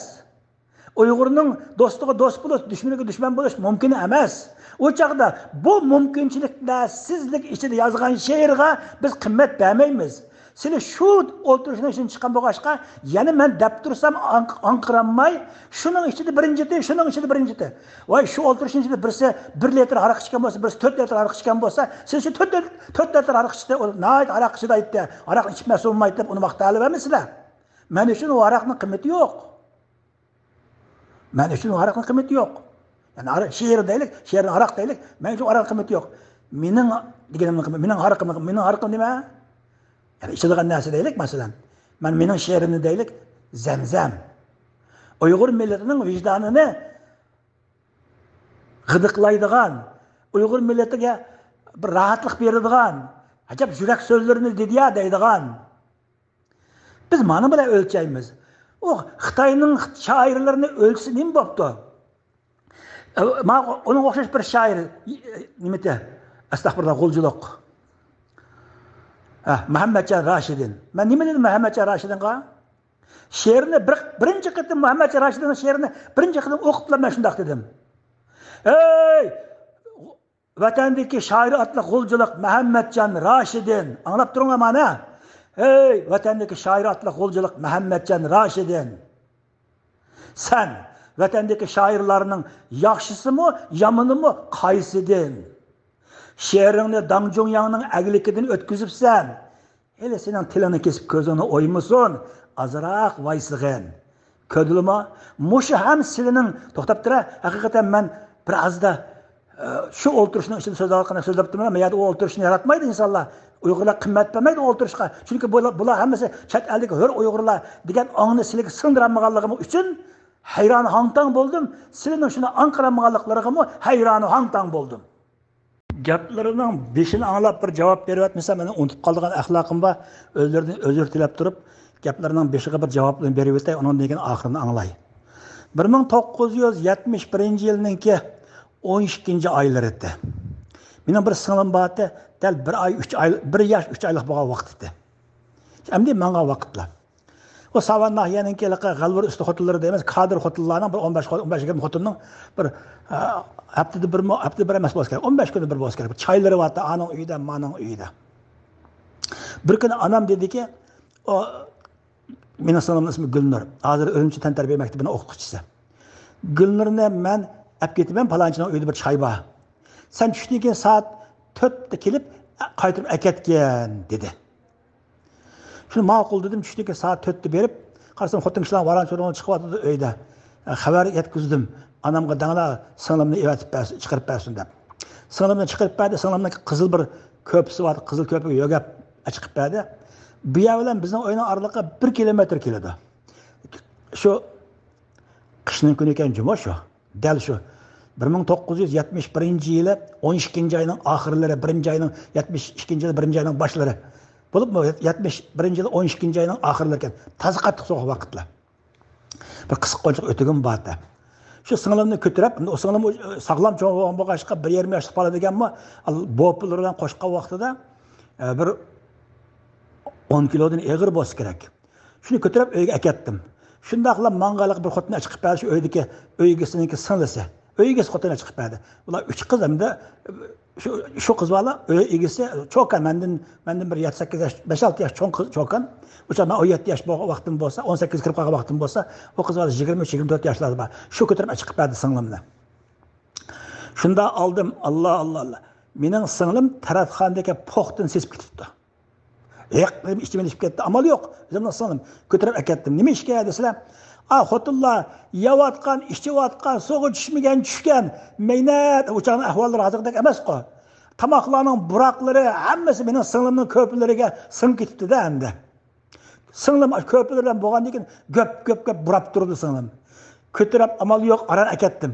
ئۇيغۇرنىڭ دوستىغا دوست بولۇش، دۈشمىنىگە دۈشمەن بولۇش مۇمكىن ئەمەس. ئۇ چاغدا بۇ مۇمكىنچىلىكلەرسىزلىك ئىچىدە يازغان شېئىرغا بىز قىممەت بەرمەيمىز. سىلى شۇ ئولتۇرۇشنىڭ ئىچىدىن چىققان بولغاچقا، يەنە مەن دەپ تۇرسام ئاڭ-، ئاڭقىرالماي، شۇنىڭ ئىچىدە بىرىنچىتى، شۇنىڭ ئىچىدە بىرىنچىتى. ۋاي، شۇ ئولتۇرۇشنىڭ ئىچىدە بىرسى بىر لىتىر ھاراق ئىچكەن بولسا، بىرسى تۆت لىتىر ھاراق ئىچكەن بولسا، سىز شۇ تۆت لىتىر، تۆت لىتىر ھاراق ئىچتى، ئۇ ناھايىتى ھاراق ئىچىدە ئېيتتى، ھاراقنى ئىچىپ مەست بولمايتتى دەپ ئۇنى ماختاۋەرمەيسىلەر. مەن ئۈچۈن ئۇ ھاراقنىڭ قىممىتى يوق. مەن ئۈچۈن ھاراقنىڭ قىممىتى يوق. يەنى ھاراق، شېئىر دەيلىك، شېئىرنى ھاراق دەيلىك، مەن ئۈچۈن ھاراقنىڭ قىممىتى يوق. مېنىڭ دېگىنىمنىڭ قىممىتى، مېنىڭ ھاراقىم، مېنىڭ ھاراقىم نېمە؟ يەنى ئىچىدىغان نەرسە دەيلىك، مەسىلەن. مەن مېنىڭ شېئىرىمنى دەيلىك، زەمزەم. ئۇيغۇر مىللىتىنىڭ ۋىجدانىنى غىدىقلايدىغان، ئۇيغۇر مىللىتىگە بىر راھەتلىق بېرىدىغان، ئەجەب يۈرەك سۆزلىرىنى دېدىيا دەيدىغان. بىز مانا بىلەن ئۆلچەيمىز. ئۇ خىتاينىڭ شائىرلىرىنى ئۆلچىسە نېمە بوپتۇ؟ ئە، مانا ئۇنىڭغا ئوخشاش بىر شائىر، نېمىتى؟ ئەستەغپۇرۇللا، غۇلجىلىق. ھە، مۇھەممەتجان راشىدىن. مەن نېمە دېدىم مۇھەممەتجان راشىدىنغا؟ شېئىرنى بىر، بىرىنچى قېتىم مۇھەممەتجان راشىدىننىڭ شېئىرىنى بىرىنچى قېتىم ئوقۇپلا مەن شۇنداق دېدىم. ھەي! ۋەتەندىكى شائىر ئاتلىق غۇلجىلىق مەھەممەتجان راشىدىن. ئاڭلاپ تۇرۇڭلار مانا. ھەي، ۋەتەندىكى شائىر ئاتلىق غۇلجىلىق مەھەممەتجان راشىدىن. سەن ۋەتەندىكى شائىرلارنىڭ ياخشىسىمۇ، يامىنىمۇ قايسىدىن؟ شېئىرىڭنى داڭ جۇڭياڭنىڭ ئەگلىكىدىن ئۆتكۈزۈپسەن. ھېلى سېنىڭ تىلىڭنى كېسىپ كۆزۈڭنى ئويمىسۇن، ئازراق ۋايسىغىن. كۆردۈلىمۇ؟ مۇشۇ ھەم سىلىنىڭ، توختاپ تۇرە، ھەقىقەتەن مەن بىر ئازدا، ئە، شۇ ئولتۇرۇشنىڭ ئىچىدە سۆزلەۋاتقاندەك سۆزلەپ تۇرمەن، مەن يەردە ئۇ ئولتۇرۇشنى ياراتمايدۇ ئىنسانلار. ئۇيغۇرلار قىممەت بەرمەيدۇ ئولتۇرۇشقا. چۈنكى بۇلار، بۇلار ھەممىسى چەت ئەلدىكى ھۆر ئۇيغۇرلار دېگەن ئاڭنى سىلىگە سىڭدۈرەلمىگەنلىكىم ئۈچۈن ھەيران ھاڭ-تاڭ بولدۇم. سىلىنىڭ شۇنى ئاڭقىرالمىغانلىقلىرىغىمۇ ھەيران ھاڭ-تاڭ بولدۇم. گەپلىرىنىڭ بېشىنى ئاڭلاپ بىر جاۋاب بېرىۋەتمىسەم، مېنىڭ ئۇنتۇپ قالىدىغان ئەخلاقىم بار. ئۆزلىرىدىن ئۆزۈر تىلەپ تۇرۇپ، گەپلىرىنىڭ بېشىغا بىر جاۋابنى بېرىۋېتەي، ئۇنىڭدىن كېيىن ئاخىرىنى ئاڭلاي. بىر مىڭ توققۇز يۈز يەتمىش بىرىنچى يىلنىڭكى ئون ئىككىنچى ئايلىرى ئىدى. مېنىڭ بىر سىڭلىم بار ئىدى، دەل بىر ئاي، ئۈچ ئاي، بىر ياش، ئۈچ ئايلىق بولغان ۋاقىت ئىدى. ئەمدى ماڭغان ۋاقىتلار. ئۇ ساۋان ناھىيەنىڭكى ھېلىقى غەلۋۇر ئۈستى خوتۇنلىرى دەيمىز، كادىر خوتۇنلارنىڭ بىر ئون بەش خو-، ئون بەش يىگىرمە خوتۇننىڭ بىر، ئە، ھەپتىدە بىرمۇ، ھەپتىدە بىر ئەمەس بولسا كېرەك، ئون بەش كۈندە بىر بولسا كېرەك. بىر چايلىرى بارتتى، ئانىڭ ئۆيىدە، مانىڭ ئۆيىدە. بىر كۈنى ئانام دېدىكى، ئۇ، مېنىڭ سىڭلىمنىڭ ئىسمى گۈلنۇر. ھازىر ئۈرۈمچى تەنتەربىيە مەكتىپىنىڭ ئوقۇتقۇچىسى. گۈلنۇرنى مەن ئەپ كېتىمەن، پالانچىنىڭ ئۆيىدە بىر چاي بار. سەن چۈشتىن كېيىن سائەت تۆتتە كېلىپ، قايتۇرۇپ ئەكەتكىن، دېدى. شۇنى ماقۇل دېدىم، چۈشتىن كېيىن سائەت تۆتتە بېرىپ، قارىسام، خوتۇن كىشىلەر ۋاران-چۇرۇن چىقىۋاتىدۇ ئۆيدە. خەۋەر يەتكۈزدۈم. ئانامغا دەڭلا، سىڭلىمنى ئەۋەتىپ بەرسۇن، چىقىرىپ بەرسۇن دەپ. سىڭلىمنى چىقىرىپ بەردى، سىڭلىمنىڭ قىزىل بىر كۆرپىسى بار، قىزىل كۆرپىگە يۆگەپ چىقىپ بەردى. بۇ يەر بىلەن بىزنىڭ ئۆينىڭ ئارىلىقى بىر كىلومېتىر كېلىدۇ. شۇ قىشنىڭ كۈنى ئىكەن جۇمۇ شۇ. دەل شۇ بىر مىڭ توققۇز يۈز يەتمىش بىرىنچى يىلى ئون ئىككىنچى ئاينىڭ ئاخىرلىرى، بىرىنچى ئاينىڭ، يەتمىش ئىككىنچى يىلى بىرىنچى ئاينىڭ باشلىرى. بولۇپمۇ يەتمىش بىرىنچى يىلى ئون ئىككىنچى ئاينىڭ ئاخىرلىرى ئىكەن. تازا قاتتىق سوغۇق ۋاقىتلار. بىر قىسقا قونچىلىق ئۆتۈكۈم بار ئىدى. شۇ سىڭلىمنى كۆتۈرۈپ، ئۇ سىڭلىم ساغلام چوڭ بولغان بولغاچقا، بىر يېرىم ياشلىق بالا دېگەنمۇ، بوپىلىرى بىلەن قوشقان ۋاقتىدا، ئە، بىر ئون كىلودىن ئېغىر بولسا كېرەك. شۇنى كۆتۈرۈپ ئۆيگە ئەكەتتىم. شۇنداقلا ماڭغانلىق بىر خوتۇن چىقىپ بەردى، شۇ ئۆيدىكى ئۆي ئىگىسىنىڭكى سىڭلىسى. ئۆي ئىگىسى خوتۇن چىقىپ بەردى. ئۇلار ئۈچ قىز ئەمدى، شۇ، شۇ قىز بالا ئۆي ئىگىسى چوكان، مەندىن، مەندىن بىر يەتتە سەككىز ياش، بەش ئالتە ياش چوڭ قىز چوكان. ئۇ چاغ مەن ئون يەتتە ياش بولغان ۋاقتىم بولسا، ئون سەككىز كىرىپ قالغان ۋاقتىم بولسا، ئۇ قىز بالا يىگىرمە ئۈچ، يىگىرمە تۆت ياشلاردا بار. شۇ كۆتۈرۈپ چىقىپ بەردى سىڭلىمنى. شۇندا ئالدىم، ئاللا، ئاللا، ئاللا. مېنىڭ سىڭلىم تەرەتخانىدىكى پوختىن سېسىپ كېتىپتۇ. ھېق، ئىچىمدىن چىقىپ كەتتى. ئامال يوق. ئۆزۈمنىڭ سىڭلىم كۆتۈرۈپ ئەكەتتىم. نېمە ئىشكەن دېسىلەر، ئا، خوتۇنلار يەۋاتقان، ئىچىۋاتقان، سۇغا چۈشمىگەن، چۈشكەن، مەينەت، ئۇ چاغنىڭ ئەھۋاللىرى ھازىردەك ئەمەسقۇ. تاماقلارنىڭ بۇراقلىرى ھەممىسى مېنىڭ سىڭلىمنىڭ كۆرپىلىرىگە سىڭىپ كېتىپتۇ-دە ئەمدى. سىڭلىم ئاشۇ كۆرپىلىرى بىلەن بولغاندىن كېيىن گۆپ، گۆپ، گۆپ بۇراپ تۇرىدۇ سىڭلىم. كۆتۈرۈپ ئامال يوق ئاران ئەكەتتىم.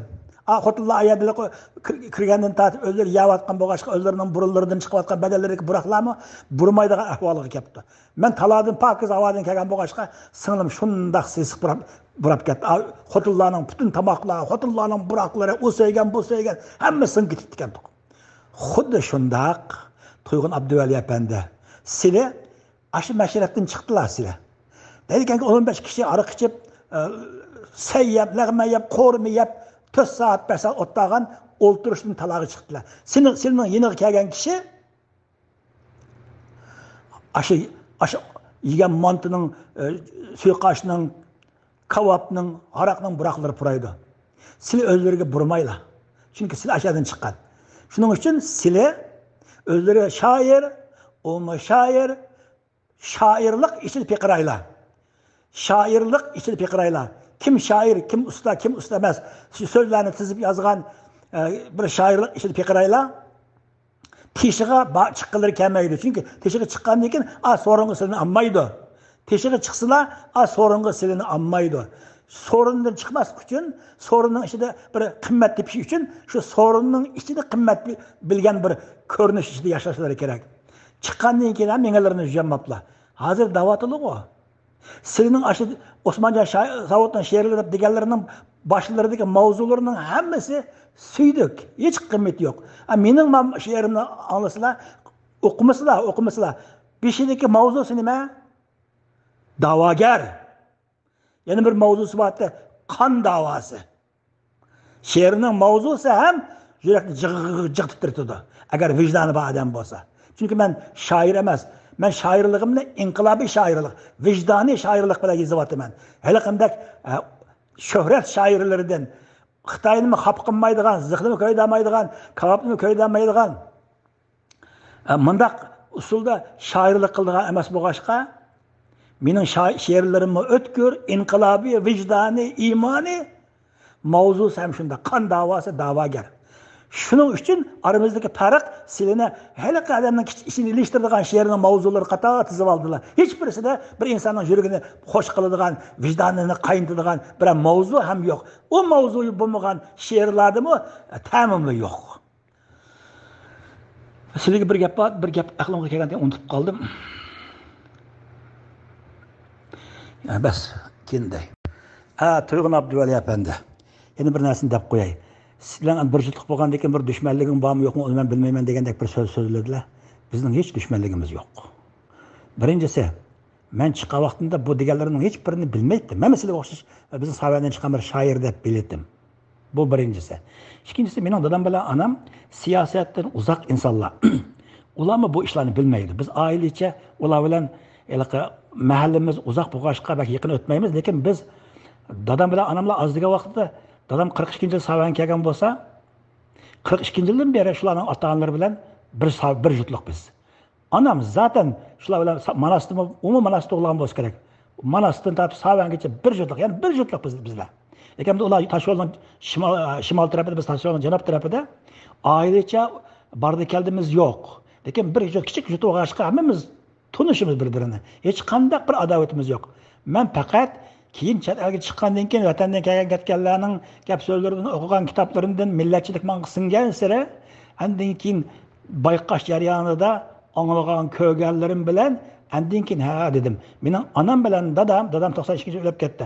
ئا، خوتۇنلار ئايەدىلىك كىر-، كىرگەندىن تارتىپ ئۆزلىرى يەۋاتقان بولغاچقا، ئۆزلىرىنىڭ بۇرۇنلىرىدىن چىقىۋاتقان بەدەنلىرىدىكى بۇراقلارمۇ بۇرىمايدىغان ئەھۋالغا كەپتۇ. مەن تالادىن پاكىز ھاۋادىن كەلگەن بولغاچقا، سىڭلىم شۇنداق سېسىق بۇراپ، بۇراپ كەتتى. ئا، خوتۇنلارنىڭ پۈتۈن تاماقلار، خوتۇنلارنىڭ بۇراقلىرى، ئۇ سۆيگەن، بۇ سۆيگەن، ھەممە سىڭىپ كېتىپتىكەن. خۇددى شۇنداق تۇيغۇن ئابدۇۋەلى ئەپەندى، سىلى ئاشۇ مەشرەپتىن چىقتىلا سىلى. دەيدىكەنكى، ئون بەش كىشى ھاراق ئىچىپ، ئە، سەي يەپ، لەغمەن يەپ، قورۇما يەپ، تۆت سائەت، بەش سائەت ئولتۇرغان، ئولتۇرۇشتىن تالاغا چىقتىلا. سېنىڭ، سېنىڭ يېنىغا كەلگەن كىشى ئاشۇ، ئاشۇ يېگەن مانتىنىڭ، ئە، سۇيۇقئاشنىڭ، كاۋاپنىڭ، ھاراقنىڭ بۇراقلىرى پۇرايدۇ. سىلى ئۆزلىرىگە بۇرىمايلا. چۈنكى سىلى ئاشۇ يەردىن چىققان. شۇنىڭ ئۈچۈن سىلى ئۆزلىرى شائىر، ئۇمۇ شائىر، شائىرلىق ئىچىدە پىقىرايلا. شائىرلىق ئىچىدە پىقىرايلا. كىم شائىر، كىم ئۇستا، كىم ئۇستا ئەمەس. شۇ سۆزلەرنى تىزىپ يازغان، ئە، بىر شائىرلىق ئىچىدە پىقىرايلا. تېشىغا با-، چىققىلىرى كەلمەيدۇ. چۈنكى تېشىغا چىققاندىن كېيىن، ئا، سورۇنغا سىلىنى ئالمايدۇ. تېشىغا چىقسىلا، ئا، سورۇنغا سىلىنى ئالمايدۇ. سورۇندىن چىقماسلىق ئۈچۈن، سورۇننىڭ ئىچىدە بىر قىممەت تېپىش ئۈچۈن شۇ سورۇننىڭ ئىچىدە قىممەت بىل-، بىلگەن بىر كۆرۈنۈش ئىچىدە ياشاشلىرى كېرەك. چىققاندىن كېيىن ھەم مېڭىلىرىنى يۇيالماپلا. ھازىر دەۋاتىدىغۇ. سىلىنىڭ ئاشۇ ئوسمانجان شا-، ساۋۇتنىڭ شېئىرلىرى دەپ دېگەنلىرىنىڭ باشلىرىدىكى ماۋزۇلىرىنىڭ ھەممىسى سۈيدۈك، ھېچ قىممىتى يوق. ئا، مېنىڭ مام-، شېئىرىمنى ئاڭلىسىلا، ئوقۇمىسىلا، ئوقۇمىسىلا. بېشىدىكى ماۋزۇسى نېمە؟ داۋاگەر. يەنە بىر ماۋزۇسى بار ئىدى، قان داۋاسى. شېئىرنىڭ ماۋزۇسى ھەم يۈرەكنى جىغ-، جىغ تىترىتىدۇ، ئەگەر ۋىجدانى بار ئادەم بولسا. چۈنكى مەن شائىر ئەمەس، مەن شائىرلىقىمنى ئىنقىلابىي شائىرلىق، ۋىجدانىي شائىرلىق بىلەن يېزىۋاتىمەن. ھېلىقىندەك، ئە، شۆھرەت شائىرلىرىدىن، خىتاينىمۇ خاپا قىلمايدىغان، زىخنىمۇ كۆيدۈرمەيدىغان، كاۋاپنىمۇ كۆيدۈرمەيدىغان، ئە، مۇنداق ئۇسۇلدا شائىرلىق قىلىدىغان ئەمەس بولغاچقا، مېنىڭ شا-، شېئىرلىرىممۇ ئۆتكۈر، ئىنقىلابىي، ۋىجدانىي، ئىمانىي، ماۋزۇسى ھەم شۇنداق، قان داۋاسى، داۋاگەر. شۇنىڭ ئۈچۈن ئارىمىزدىكى پەرق سىلىنى ھېلىقى ئادەمنىڭ كىچ-، ئىچىنى ئېلىشتۇرىدىغان شېئىرنىڭ ماۋزۇلىرى قاتارىغا تىزىۋالدىلا. ھېچ بىرسىدە بىر ئىنساننىڭ يۈرىكىنى خوش قىلىدىغان، ۋىجدانىنى قاينىتىدىغان بىرەر ماۋزۇ ھەم يوق. ئۇ ماۋزۇ بولمىغان شېئىرلاردىمۇ تەمىملا يوق. سىلىگە بىر گەپ بار، بىر گەپ ئەقلىمگە كەلگەنتى ئۇنتۇپ قالدىم. يا، بەس، كېيىن دەي. ھە، تۇيغۇن ئابدۇۋەلى ئەپەندى. يەنە بىر نەرسىنى دەپ قوياي. سىز بىلەن بىر جۇتلۇق بولغاندىن كېيىن بىر دۈشمەنلىكىڭ بارمۇ يوقمۇ، ئۇنى مەن بىلمەيمەن دېگەندەك بىر سۆز سۆزلىدىلە. بىزنىڭ ھېچ دۈشمەنلىكىمىز يوق. بىرىنچىسى، مەن چىققان ۋاقتىمدا بۇ دېگەنلىرىنىڭ ھېچ بىرىنى بىلمەيتتىم. مەن سىلەرگە ئوخشاش، بىزنىڭ ساۋەندىن چىققان بىر شائىر دەپ بىلەتتىم. بۇ بىرىنچىسى. ئىككىنچىسى، مېنىڭ دادام بىلەن ئانام سىياسەتتىن ئۇزاق ئىنسانلار. ئۇلارمۇ بۇ ئىشلارنى بىلمەيدۇ. بىز ئائىلىچە ئۇلار بىلەن ھېلىقى مەھەللىمىز ئۇزاق بولغاچقا بەك يېقىن ئۆتمەيمىز. لېكىن بىز دادام بىلەن ئاناملا ئاز دېگەن ۋاقىتتا، دادام قىرىق ئىككىنچى يىل ساۋەنگە كەلگەن بولسا، قىرىق ئىككىنچى يىلدىن بېرى شۇلارنىڭ ئاتا-ئانىلىرى بىلەن بىر سا-، بىر جۇتلۇق بىز. ئانام زاتەن شۇلار بىلەن سا-، ماناستىمۇ، ئۇمۇ ماناستا تۇغۇلغان بولسا كېرەك. ماناستىن تارتىپ ساۋەنگىچە بىر جۇتلۇق، يەنى بىر جۇتلۇق بىز، بىزلەر. لېكىن ئۇلار تاشيولنىڭ شىمال، شىمال تەرەپىدە، بىز تاشيولنىڭ جەنۇب تەرىپىدە. ئائىلىچە باردى كەلدىمىز يوق. لېكىن بىر جۇت، كىچىك جۇت بولغاچقا ھەممىمىز تونۇشىمىز بىر-بىرىنى. ھېچقانداق بىر ئاداۋىتىمىز يوق. مەن پەقەت كېيىن چەت ئەلگە چىققاندىن كېيىن، ۋەتەندىن كەلگەن كەتكەنلەرنىڭ گەپ سۆزلىرىدىن، ئوقۇغان كىتابلىرىمدىن مىللەتچىلىك ماڭا سىڭگەنسېرى، ئاندىن كېيىن بايقاش جەريانىدا ئاڭلىغان، كۆرگەنلىرىم بىلەن ئاندىن كېيىن، ھە، دېدىم. مېنىڭ ئانام بىلەن دادام، دادام توقسان ئىككىنچى يىلى ئۆلۈپ كەتتى.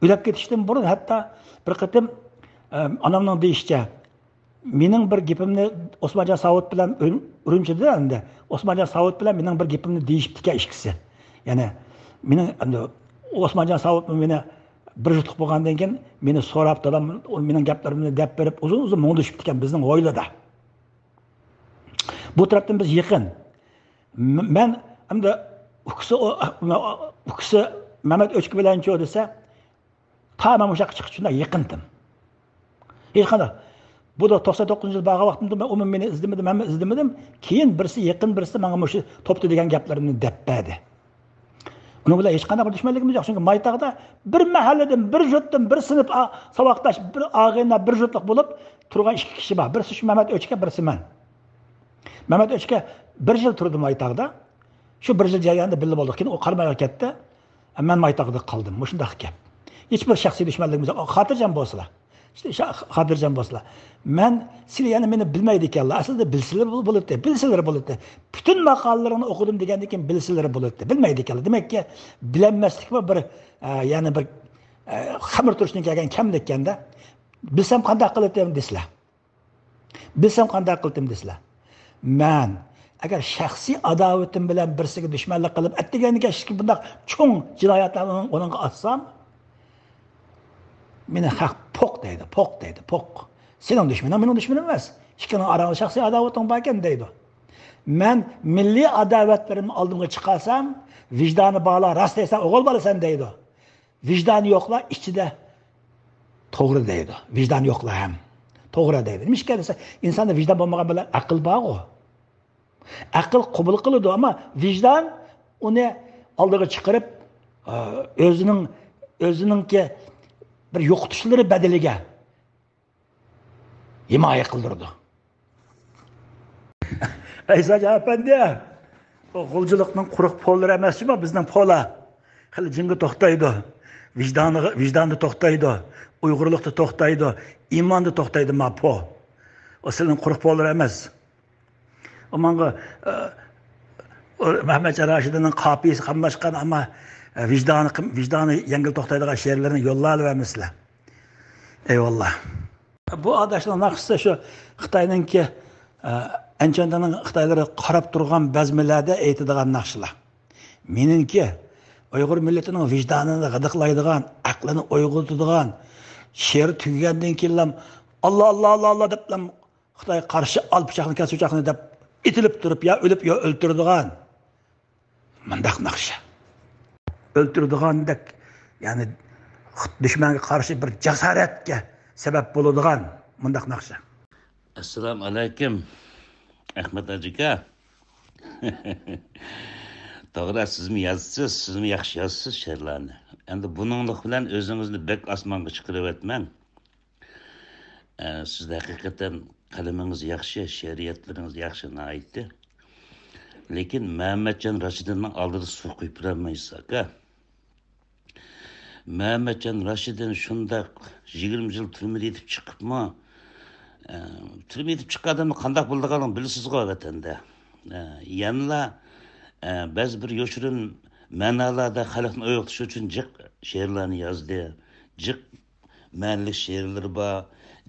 ئۆلۈپ كېتىشتىن بۇرۇن ھەتتا بىر قېتىم، ئە، ئانامنىڭ دېيىشىچە، مېنىڭ بىر گېپىمنى ئوسمانجان ساۋۇت بىلەن ئۈر-، ئۈرۈمچىدە ئەمدى، ئوسمانجان ساۋۇت بىلەن مېنىڭ بىر گېپىمنى دېيىشىپتىكەن ئىككىسى. يەنى مېنىڭ ئەمدى ئوسمانجان ساۋۇتمۇ مېنى بىر جۇتلۇق بولغاندىن كېيىن مېنى سوراپ، دادام مېنىڭ گەپلىرىمنى دەپ بېرىپ، ئۇزۇن-ئۇزۇن مۇڭدىشىپتىكەن بىزنىڭ ھويلىدا. بۇ تەرەپتىن بىز يېقىن. م-، مەن ئەمدى ئۇكىسى، ئۇكىسى مەمەت ئۆچكە بىلەنچۇ دېسە، تا مەن مۇشۇ ياققا چىقىپ شۇنداق يېقىنتىم. ھېچقانداق. بۇ دا توقسان توققۇزىنچى يىل بارغان ۋاقتىمدا مەن ئۇمۇ مېنى ئىزدىمىدى، مەنمۇ ئىزدىمىدىم. كېيىن بىرسى، يېقىن بىرسى ماڭا مۇشۇ توپتا دېگەن گەپلىرىمنى دەپ بەردى. ئۇنىڭ بىلەن ھېچقانداق بىر دۈشمەنلىكىمىز يوق. چۈنكى مايتاغدا بىر مەھەللىدىن، بىر يۇرتتىن، بىر سىنىپ ئا-، ساۋاقداش، بىر ئاغىنە، بىر جۇتلۇق بولۇپ تۇرغان ئىككى كىشى بار. بىرسى شۇ مەمەت ئۆچكە، بىرسى مەن. مەمەت ئۆچكە بىر يىل تۇردى مايتاغدا. شۇ بىر يىل جەريانىدا بىللە بولدۇق. كېيىن ئۇ قارامايغا كەتتى. مەن مايتاغدا قالدىم. مۇشۇنداق گەپ. ھېچبىر شەخسىي دۈشمەنلىكىمىز يوق. خاتىرجەم بولسىلا. ئىشتە شا-، خاتىرجەم بولسىلا. مەن، سىلەر يەنە مېنى بىلمەيدىكەنلا. ئەسلىدە بىلسىلەر بول-، بولاتتى. بىلسىلەر بولاتتى. پۈتۈن ماقالىلىرىڭنى ئوقۇدۇم دېگەندىن كېيىن بىلسىلەر بولاتتى. بىلمەيدىكەنلا. دېمەككى، بىلەلمەسلىكمۇ بىر، ئە، يەنە بىر، ئە، خەمىر تۇرۇشتىن كەلگەن كەملىككەندە. بىلسەم قانداق قىلاتتىم دېسىلە. بىلسەم قانداق قىلدىم دېسىلە. مەن ئەگەر شەخسىي ئاداۋىتىم بىلەن بىرسىگە دۈشمەنلىك قىلىپ، ئەتىگەنگە شۇ بۇنداق چوڭ جىنايەتلەرنى ئۇنىڭغا ئاچسام، مېنى خەق پوق دەيدۇ، پوق دەيدۇ، پوق. سېنىڭ دۈشمىنىڭ مېنىڭ دۈشمىنىم ئەمەس. ئىككىڭنىڭ ئاراڭدا شەخسىي ئاداۋىتىڭ باركەن دەيدۇ. مەن مىللىي ئاداۋەتلىرىمنى ئالدىمغا چىقارسام، ۋىجدانى بارلار راست دەيسەن، ئوغۇل بالىسەن دەيدۇ. ۋىجدانى يوقلار ئىچىدە توغرا دەيدۇ. ۋىجدانى يوقلار ھەم توغرا دەيدۇ. نېمىشقا دېسە، ئىنساندا ۋىجدان بولمىغان بىلەن ئەقىل بارغۇ. ئەقىل قوبۇل قىلىدۇ، ئەمما ۋىجدان ئۇنى ئالدىغا چىقىرىپ، ئۆزىنىڭ، ئۆزىنىڭكى بىر يوقىتىشلىرى بەدىلىگە ھىمايە قىلدۇرىدۇ. ئەيساجان ئەپەندى، ئۇ غۇلجىلىقنىڭ قۇرۇق پوللىرى ئەمەس جۇما بىزنىڭ پولا. خېلى جىڭدا توختايدۇ. ۋىجدانىغا، ۋىجداندا توختايدۇ. ئۇيغۇرلۇقتا توختايدۇ. ئىماندا توختايدۇ ما پو. ئۇ سىلىنىڭ قۇرۇق پوللىرى ئەمەس. ئۇ ماڭا، ئە، ئۇ مەمەتجان راشىدىنىڭ قاپىيىسى قاملاشقان، ئەمما، ئە، ۋىجدانى، ۋىجدانى يەڭگىل توختايدىغان شېئىرلىرىنى يوللاۋەرمىسىلەر. ئەيۋاللا. بۇ ئاداشنىڭ ناخشىسى شۇ خىتاينىڭكى، ئە، ئەنچۈەندىنىڭ خىتايلىرى قاراپ تۇرغان بەزمىلەردە ئېيتىدىغان ناخشىلار. مېنىڭكى ئۇيغۇر مىللىتىنىڭ ۋىجدانىنى غىدىقلايدىغان، ئەقلىنى ئويغىتىدىغان، شېئىر تۈگىگەندىن كېيىنلا ئاللا، ئاللا، ئاللا، ئاللا دەپلا خىتايغا قارشى ئال پىچاقنى، كەس پىچاقنى دەپ ئېتىلىپ تۇرۇپ يا ئۆلۈپ يا ئۆلتۈرىدىغان مۇنداق ناخشا. ئۆلتۈرىدىغاندەك، يەنى دۈشمەنگە قارشى بىر جاسارەتكە سەۋەب بولىدىغان مۇنداق ناخشا. ئەسسالامۇ ئەلەيكۇم، ئەخمەت ھاجىكا. توغرا، سىزمۇ يازىسىز، سىزمۇ ياخشى يازىسىز شېئىرلارنى. ئەمدى بۇنىڭلىق بىلەن ئۆزىڭىزنى بەك ئاسمانغا چىقىرىۋەتمەڭ. ئە، سىزدە ھەقىقەتەن قەلىمىڭىز ياخشى، شېئىرىيەتلىرىڭىز ياخشى ناھايىتى. لېكىن مەمەتجان راشىدىننىڭ ئالدىدا سۇ قۇيۇپ بېرەلمەيسىز، ئاكا. مەمەتجان راشىدىن شۇنداق يىگىرمە يىل تۈرمىدە يېتىپ چىقىپمۇ، ئە، تۈرمىدە يېتىپ چىققان ئادەمنىڭ قانداق بولىدىغانلىقىنى بىلىسىزغۇ ۋەتەندە. ئە، يەنىلا، ئە، بەزى بىر يوشۇرۇن مەنالاردا خەلقنى ئويغىتىش ئۈچۈن جىق شېئىرلارنى يازدى. جىق مەنىلىك شېئىرلىرى بار،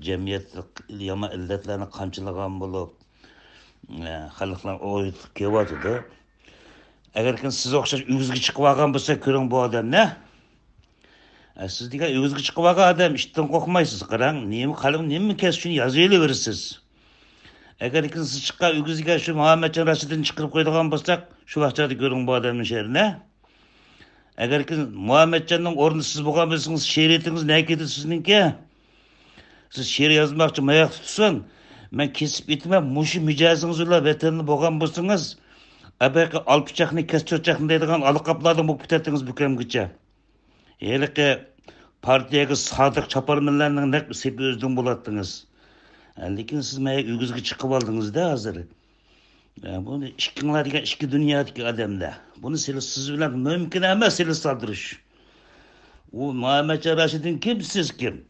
جەمئىيەتتە يامان ئىللەتلەرنى قامچىلىغان بولۇپ، ئە، خەلقلەرنى ئويغىتىپ كېلىۋاتىدۇ. ئەگەركىن سىز ئوخشاش ئۆگزىگە چىقىۋالغان بولسا، كۆرۈڭ بۇ ئادەمنى. ئە، سىز دېگەن ئۆگزىگە چىقىۋالغان ئادەم، ئىتتىن قورقمايسىز، قاراڭ. نېمە قەلب، نېمە كەس شۇنى يازىۋېلىۋېرىسىز. ئەگەركىن سىز چىققان ئۆگزىگە شۇ مۇھەممەتجان راشىدىننى چىقىرىپ قويىدىغان بولساق، شۇ ۋاقىتتا كۆرۈڭ بۇ ئادەمنىڭ شېئىرىنى. ئەگەركى مۇھەممەتجاننىڭ ئورنىدا سىز بولغان بولسىڭىز، شېئىرىيىتىڭىز نەگە كېتىدۇ سىزنىڭكى؟ سىز شېئىر يازماقچى ماياقتا تۇتسۇن. مەن كېسىپ ئېتىمەن، مۇشۇ مىجەزىڭىز بىلەن ۋەتەندە بولغان بولسىڭىز، ئەبەقى ئال پىچاقنى، كەس چۆچەكنى دەيدىغان ئالا قاپلاردىن بولۇپ كېتەتتىڭىز بۇ كۈنگىچە. ھېلىقى پارتىيەگە سادىق چاپارمەنلەرنىڭ نەق سېپى ئۆزىدىن بولاتتىڭىز. لېكىن سىز مايا ئۆگزىگە چىقىۋالدىڭىز-دە ھازىر. ئە، بۇ ئىككىڭلار دېگەن ئىككى دۇنيادىكى ئادەملەر. بۇنى سېلىش سىز بىلەن مۇمكىن ئەمەس سېلىشتۇرۇش. ئۇ مۇھەممەتجان راشىدىن كىم، سىز كىم؟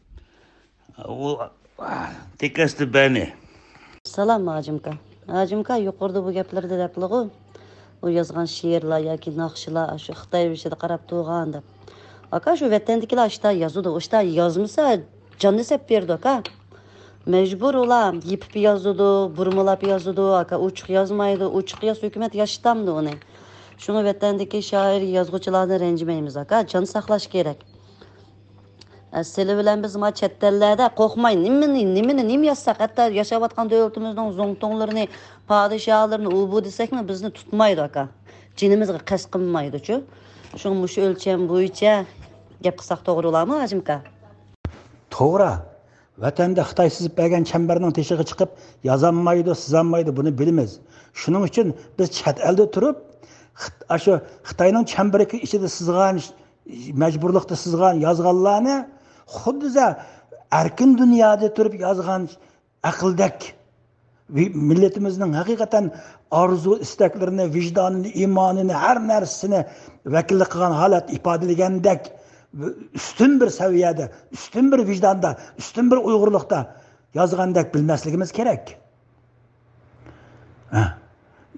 ئۇ، ئا، تېكەستە بەنى. سالام، ھاجىمكا. ھاجىمكا يۇقىرىدا بۇ گەپلەردە دەپلىغۇ، ئۇ يازغان شېئىرلار ياكى ناخشىلار شۇ خىتاي بېشىدا قاراپ تۇرغان دەپ. ئاكا، شۇ ۋەتەندىكىلەر ئاشتا يازىدۇ، ئاشتا يازمىسا جاننى سەپ بېرىدۇ، ئاكا. مەجبۇر ئۇلار يېپىپ يازىدۇ، بۇرمىلاپ يازىدۇ، ئاكا، ئوچۇق يازمايدۇ، ئوچۇق يازسا ھۆكۈمەت ياشىتامدۇ ئۇنى؟ شۇڭا ۋەتەندىكى شائىر، يازغۇچىلاردىن رەنجىمەيمىز، ئاكا، جان ساقلاش كېرەك. ئە، سىلى بىلەن بىز ما چەت ئەللەردە قورقماي، نېمىنى، نېمىنى، نېمە يازساق، ھەتتا ياشاۋاتقان دۆلىتىمىزنىڭ زۇڭتۇڭلىرىنى، پادىشاھلىرىنى ئۇ بۇ دېسەكمۇ بىزنى تۇتمايدۇ، ئاكا. جېنىمىزغا قەست قىلمايدۇچۇ. شۇڭا مۇشۇ ئۆلچەم بويىچە گەپ قىلساق توغرا بولارمۇ، ھاجىمكا؟ توغرا. ۋەتەندە خىتاي سىزىپ بەرگەن چەمبەرنىڭ تېشىغا چىقىپ يازالمايدۇ، سىزالمايدۇ، بۇنى بىلىمىز. شۇنىڭ ئۈچۈن بىز چەت ئەلدە تۇرۇپ، خىت-، ئاشۇ خىتاينىڭ چەمبىرىكى ئىچىدە سىزغان، مەجبۇرلۇقتا سىزغان، يازغانلارنى خۇددى ئەركىن دۇنيادا تۇرۇپ يازغان ئەقىلدەك، ۋى-، مىللىتىمىزنىڭ ھەقىقەتەن ئارزۇ ئىستەكلىرىنى، ۋىجدانىنى، ئىمانىنى، ھەر نەرسىسىنى ۋەكىللىك قىلغان ھالەتتە ئىپادىلىگەندەك، ئۈستۈن بىر سەۋىيەدە، ئۈستۈن بىر ۋىجداندا، ئۈستۈن بىر ئۇيغۇرلۇقتا يازغاندەك بىلمەسلىكىمىز كېرەك. ھە.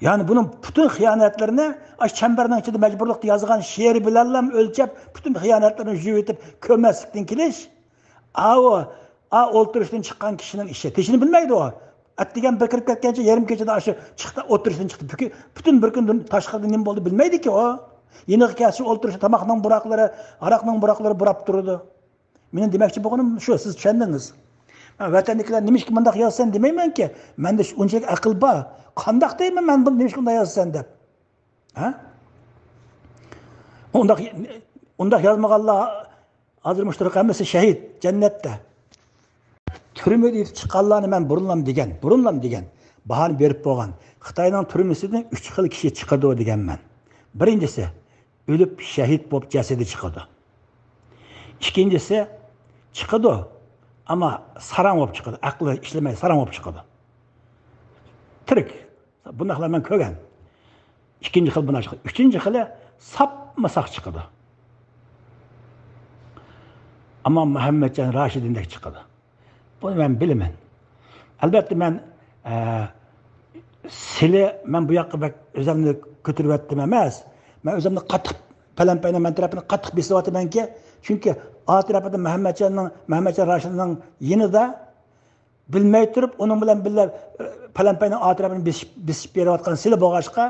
يەنى بۇنىڭ پۈتۈن خىيانەتلىرىنى ئاشۇ چەمبەرنىڭ ئىچىدە مەجبۇرلۇقتا يازغان شېئىرى بىلەنلا ئۆلچەپ، پۈتۈن خىيانەتلىرىنى يۇيۇۋېتىپ كۆرمەسلىكتىن كېلىش، ئاۋۇ، ئا ئولتۇرۇشتىن چىققان كىشىنىڭ ئىشى. تېشىنى بىلمەيدۇ ئۇ. ئەتىگەن بىر كىرىپ كەتكەنچە يېرىم كېچىدە ئاشۇ چىقتى، ئولتۇرۇشتىن چىقتى. بۈگۈن پۈتۈن بىر كۈن تاشقىرىدا نېمە بولدى بىلمەيدىكى ئۇ. يېنىغا كەلسە ئولتۇرۇشتا تاماقنىڭ پۇراقلىرى، ھاراقنىڭ پۇراقلىرى پۇراپ تۇرىدۇ. مېنىڭ دېمەكچى بولغىنىم شۇ، سىز چۈشەندىڭىز. مەن ۋەتەندىكىلەر نېمىشقا مۇنداق يازىسەن دېمەيمەنكى. مەندە شۇ ئۇنچىلىك ئەقىل بار. قانداق دەيمەن مەن بۇنى نېمىشقا بۇنداق يازىسەن دەپ. ھە؟ ئۇنداق، ئۇنداق يازمىغانلار ھازىر مۇشۇ ھەممىسى شەھىت، جەننەتتە. تۈرمىدە يېتىپ چىققانلارنى مەن بۇرۇنلام دېگەن، بۇرۇنلام دېگەن، باھانى بېرىپ بولغان. خىتاينىڭ تۈرمىسىدىن ئۈچ خىل كىشى چىقىدۇ دېگەنمەن. بىرىنچىسى، ئۆلۈپ شەھىت بولۇپ جەسىتى چىقىدۇ. ئىككىنچىسى، چىقىدۇ، ئەمما ساراڭ بولۇپ چىقىدۇ، ئەقلى ئىشلىمەي ساراڭ بولۇپ چىقىدۇ. تىرىك. بۇنداقلار مەن كۆرگەن. ئىككىنچى خىل بۇنداق چىقىدۇ. ئۈچىنچى خىلى ساپمۇ ساق چىقىدۇ. ئەمما مۇھەممەتجان راشىدىندەك چىقىدۇ. بۇنى مەن بىلىمەن. ئەلۋەتتە، مەن، ئە، سىلى، مەن بۇ ياققا بەك ئۆزۈمنى كۆتۈرۈۋەتتىم ئەمەس. مەن ئۆزۈمنى قاتتىق، پەلەمپەينىڭ مەن تەرەپىنى قاتتىق بېسىۋاتىمەنكى، چۈنكى ئا تەرەپىدە مەھەممەتجاننىڭ، مەھەممەتجان راشىدنىڭ يېنىدا بىلمەي تۇرۇپ، ئۇنىڭ بىلەن بىللە، ئە، پەلەمپەينىڭ ئا تەرەپىنى بېسىپ، بېسىپ بېرىۋاتقان سىلى بولغاچقا،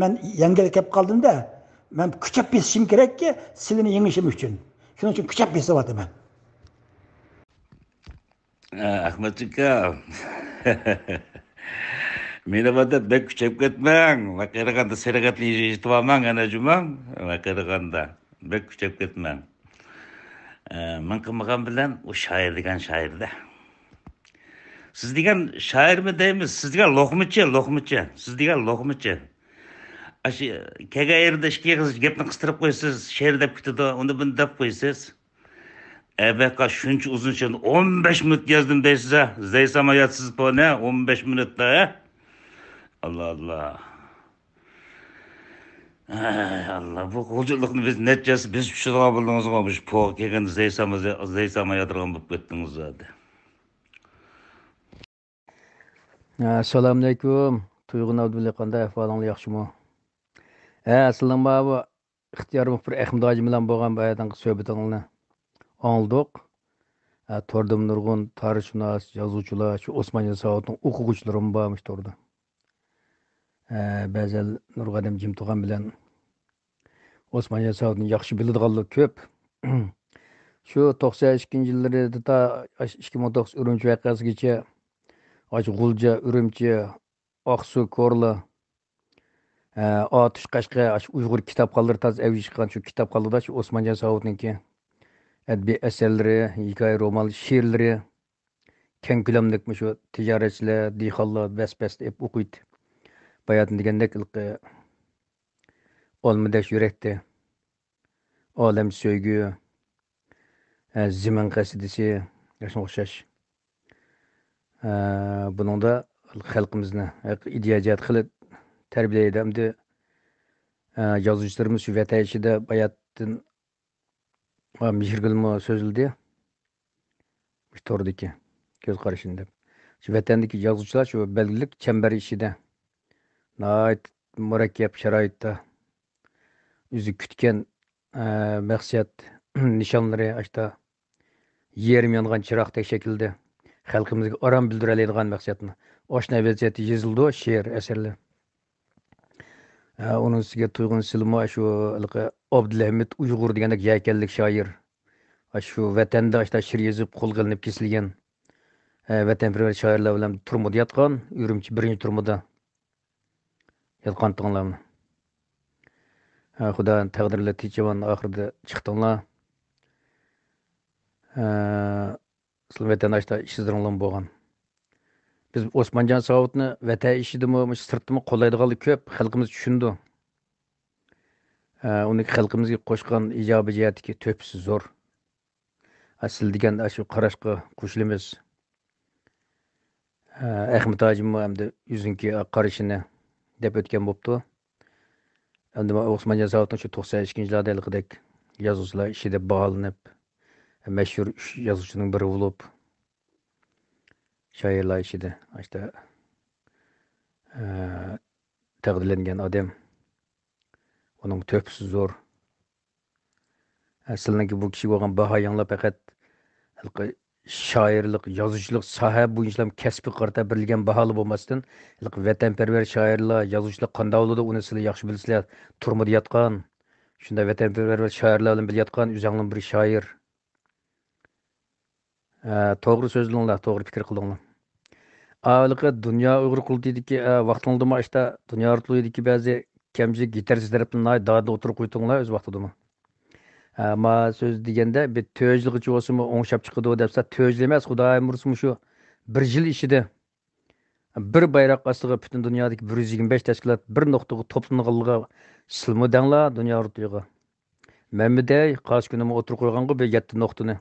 مەن يەڭگىل كەپ قالدىم-دە، مەن كۈچەپ بېسىشىم كېرەككى، سىلىنى يېڭىشىم ئۈچۈن. شۇنىڭ ئۈچۈن كۈچەپ بېسىۋاتىمەن. ئە، ئەخمەتجان ئاكا. مېنى بۇ دەپ بەك كۈچەپ كەتمەڭ. مەن قېرىغاندا سېرىغەتنى يېتىۋالماڭ، ئەنە جۇماڭ. مەن قېرىغاندا بەك كۈچەپ كەتمەڭ. ئە، مەن قىلمىغان بىلەن ئۇ شائىر دېگەن شائىردە. سىز دېگەن شائىرمۇ دەيمىز، سىز دېگەن لوقمىچى، لوقمىچى. سىز دېگەن لوقمىچى. ئاشۇ كەلگەن يېرىدە ئىككى ئېغىز گەپنى قىستۇرۇپ قويىسىز، شېئىر دەپ كېتىدۇ، ئۇنى بۇنى دەپ قويىسىز. ئەبەقا شۇنچە ئۇزۇن شېئىرنى ئون بەش مىنۇت يازدىم دەيسىز ھە؟ زەيسام ھاياتسىز پونە ئون بەش مىنۇتتا ھە؟ ئاللا، ئاللا. ئەي، ئاللا، بۇ غۇلجىلىقنى بىز نەچچە يازسا بىز چۈشىدىغان بولدىڭىزغۇ، مۇشۇ پوغا كەلگەندە زەيسام، زەيسام ھاياتىدىغان بولۇپ كەتتىڭىز زادى. ئەسسالامۇئەلەيكۇم. تۇيغۇن ئابدۇۋەلى، قانداق ئەھۋالىڭلار، ياخشىمۇ؟ ھە، سىلىنىڭ ماۋۇ ئىختىيار مۇخبىر ئەخمەت ھاجىم بىلەن بولغان بۇ يەردىكى سۆھبىتىڭلارنى ئاڭلىدۇق. ھە، توردىمۇ نۇرغۇن تارىخشۇناس، يازغۇچىلار، شۇ ئوسمانجان ساۋۇتنىڭ ئوقۇغۇچىلىرىمۇ بارمىش توردا. ھە، بەزەن نۇرغۇن ئادەم جىم تۇرغان بىلەن ئوسمانجان ساۋۇتنى ياخشى بىلىدىغانلار كۆپ. شۇ توقسان ئىككىنچى يىللىرىدا تا ئىككى مىڭ توققۇز ئۈرۈمچى ۋەقەسىگىچە، ئاشۇ غۇلجا، ئۈرۈمچى، ئاقسۇ، كورلا، ئە، ئاتۇش، قەشقەر، ئاشۇ ئۇيغۇر كىتابخانلىرى تازا ئەۋج چىققان شۇ كىتابخانىلاردا شۇ ئوسمانجان ساۋۇتنىڭكى ئەدەبىي ئەسەرلىرى، ھېكايە، رومان، شېئىرلىرى كەڭ كۆلەملىك مۇشۇ تىجارەتچىلەر، دېھقانلار بەس-بەستە ئېلىپ ئوقۇيتتى. باياتىن دېگەندەك ھېلىقى ئالمىدەش يۈرەكتە، ئالەم سۆيگۈ، ھە، زېمىن قەسىدىسى، شۇنىڭغا ئوخشاش. ھە، بۇنىڭدا خەلقىمىزنى ھەق ئىدىيە جەھەتتە خېلى تەربىيەلەيدۇ. ئەمدى، ھە، يازغۇچىلىرىمىز شۇ ۋەتەن ئىچىدە باياتىن، ھە، مېھرىگۈلمۇ سۆزلىدى. مۇشۇ توردىكى كۆز قارىشىنى دەپ. شۇ ۋەتەندىكى يازغۇچىلار شۇ بەلگىلىك چەمبەر ئىچىدە ناھايىتى مۇرەككەپ شارائىتتا ئۆزى كۈتكەن، ئە، مەقسەت، نىشانلىرى ئاشتا يېرىم يانغان چىراغدەك شەكىلدە خەلقىمىزگە ئارام بىلدۈرەلەيدىغان مەقسەتنى ئاشۇنداق ۋەزىيەتتە يېزىلىدۇ شېئىر ئەسەرلەر. ئۇنىڭ ئۈستىگە تۇيغۇن سىلىمۇ شۇ ھېلىقى ئابدۇلھەمىد ئۇيغۇر دېگەندەك يەكەنلىك شائىر، شۇ ۋەتەندە ئاشتا شېئىر يېزىپ قولغا ئېلىنىپ كېسىلگەن، ۋەتەنپەرۋەر شائىرلار بىلەن تۈرمىدە ياتقان، ئۈرۈمچى بىرىنچى تۈرمىدە ياتقانتىڭلارمۇ. ھە، خۇدا تەقدىرلەر تىنچ ئامان ئاخىرىدا چىقتىڭلار. ھە، سىلەر ۋەتەنداشلار ئىشسىزلىرىڭلارمۇ بولغان. بىز ئوسمانجان ساۋۇتنى ۋەتەن ئىچىدىمۇ، مۇشۇ سىرتتىمۇ قوللايدىغانلار كۆپ، خەلقىمىز چۈشىنىدۇ. ھە، ئۇنىڭ خەلقىمىزگە قوشقان ئىجابىي جەھەتتىكى تۆھپىسى زور. ھە، سىلەر دېگەن ئاشۇ قاراشقا قوشۇلىمىز. ھە، ئەخمەت ھاجىممۇ ئەمدى ئۆزىنىڭكى قارىشىنى دەپ ئۆتكەن بوپتۇ. ئەمدى مانا ئوسمانجان ساۋۇتنىڭ شۇ توقسان ئىككىنچى يىللاردا ھېلىقىدەك يازغۇچىلار ئىچىدە باھالىنىپ، مەشھۇر ئۈچ يازغۇچىنىڭ بىرى بولۇپ، شائىرلار ئىچىدە ئاشتا، ئە، تەقدىرلەنگەن ئادەم. ئۇنىڭ تۆھپىسى زور. ئە، سىلەرنىڭكى بۇ كىشىگە بولغان باھايىڭلار پەقەت ھېلىقى شائىرلىق، يازغۇچىلىق ساھە بويىچىلا كەسىپكە قارىتا بېرىلگەن باھالار بولماستىن، ھېلىقى ۋەتەنپەرۋەر شائىرلار، يازغۇچىلار قانداق بولىدۇ، ئۇنى سىلەر ياخشى بىلىسىلەر. تۈرمىدە ياتقان، شۇنداق ۋەتەنپەرۋەر شائىرلار بىلەن بىللە ياتقان ئۆزۈڭلارمۇ بىر شائىر. ئە، توغرا سۆزلىدىڭلار، توغرا پىكىر قىلدىڭلار. ئاۋېلقى دۇنيا ئۇيغۇر قۇرۇلتىيىدىكى، ئە، ۋاقتىڭلىدىمۇ ئاشتا دۇنيا ئۇيغۇرلۇقىدىكى بەزى كەمچىلىك يېتەرسىز تەرەپلىرىنى ناھايىتى دادىل ئوتتۇرىغا قويدۇڭلار ئۆز ۋاقتىدىمۇ. ئە، ما سۆز دېگەندە بىر تۆت يىلغىچە بولسىمۇ ئوڭشاپ چىقىدۇ دەپسە، تۆت يىل ئەمەس، خۇدايىم بۇيرۇسا مۇشۇ بىر يىل ئىچىدە بىر بايراق ئاستىغا پۈتۈن دۇنيادىكى بىر يۈز يىگىرمە بەش تەشكىلات بىر نۇقتىغا توپلىنىغانلىقىغا سىلمۇ دەڭلار دۇنيا قۇرۇلتىيىغا. مەنمۇ دەي، قارشى كۈنىمۇ ئوتتۇرىغا قويغانغۇ بىر يەتتە نۇقتىنى.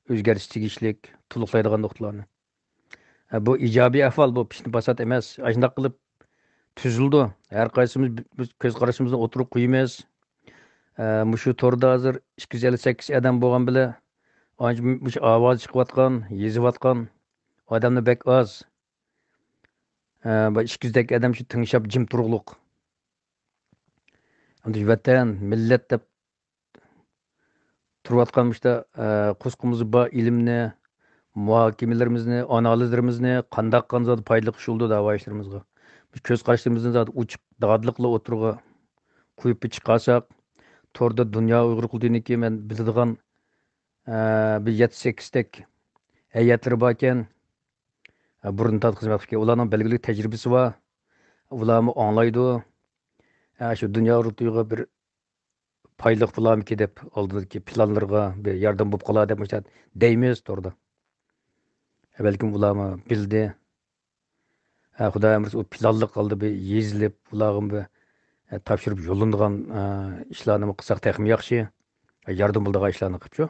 ئۆزگەرتىش تېگىشلىك، تولۇقلايدىغان نۇقتىلارنى. ھە، بۇ ئىجابىي ئەھۋال، بۇ پىتنە پاسات ئەمەس. ئاشۇنداق قىلىپ تۈزۈلىدۇ. ھەر قايسىمىز بىز كۆز قارىشىمىزنى ئوتتۇرىغا قويىمىز. ھە، مۇشۇ توردا ھازىر ئىككى يۈز ئەللىك سەككىز ئادەم بولغان بىلەن، ئانچە مۇشۇ ئاۋازى چىقىۋاتقان، يېزىۋاتقان ئادەملەر بەك ئاز. ھە، بۇ ئىككى يۈزدەك ئادەم شۇ تىڭشاپ جىم تۇرۇقلۇق. ئەمدى ۋەتەن، مىللەت دەپ تۇرۇۋاتقان مۇشتا، ئە، قۇسقىمىزدا بار ئىلىمنى، مۇھاكىمىلىرىمىزنى، ئانالىزلىرىمىزنى قانداق قىلغان زادى پايدىلىق ئىش بولىدۇ دەۋا ئىشلىرىمىزغا. بۇ كۆز قاراشلىرىمىزنى زادى ئوچۇق، دادىللىقلا ئوتتۇرىغا قويۇپ بىر چىقارساق، توردا دۇنيا ئۇيغۇر قۇرۇلتىيىنىڭكى مەن بىلىدىغان، ئە، بىر يەتتە سەككىزتەك ھەيئەتلىرى باركەن. ئە، بۇرۇندىن تارتىپ خىزمەت قىلىپ كەلگەن. ئۇلارنىڭ بەلگىلىك تەجرىبىسى بار. ئۇلارمۇ ئاڭلايدۇ. ئە، شۇ دۇنيا قۇرۇلتىيىغا بىر پايدىلىق بولارمىكىن دەپ ئالدىدىكى پىلانلىرىغا بىر ياردەم بولۇپ قالار دەپ مۇشۇنداق دەيمىز توردا. بەلكىم ئۇلارمۇ بىلدى. ھە، خۇدايىم بۇيرۇسا ئۇ پىلانلىق ھالدا بىر يېزىلىپ، ئۇلارغىمۇ بىر، ھە، تاپشۇرۇپ يوللىنىدىغان، ھە، ئىشلارنىمۇ قىلساق تېخىمۇ ياخشى. ھە، ياردەم بولىدىغان ئىشلارنى قىلىپچۇ.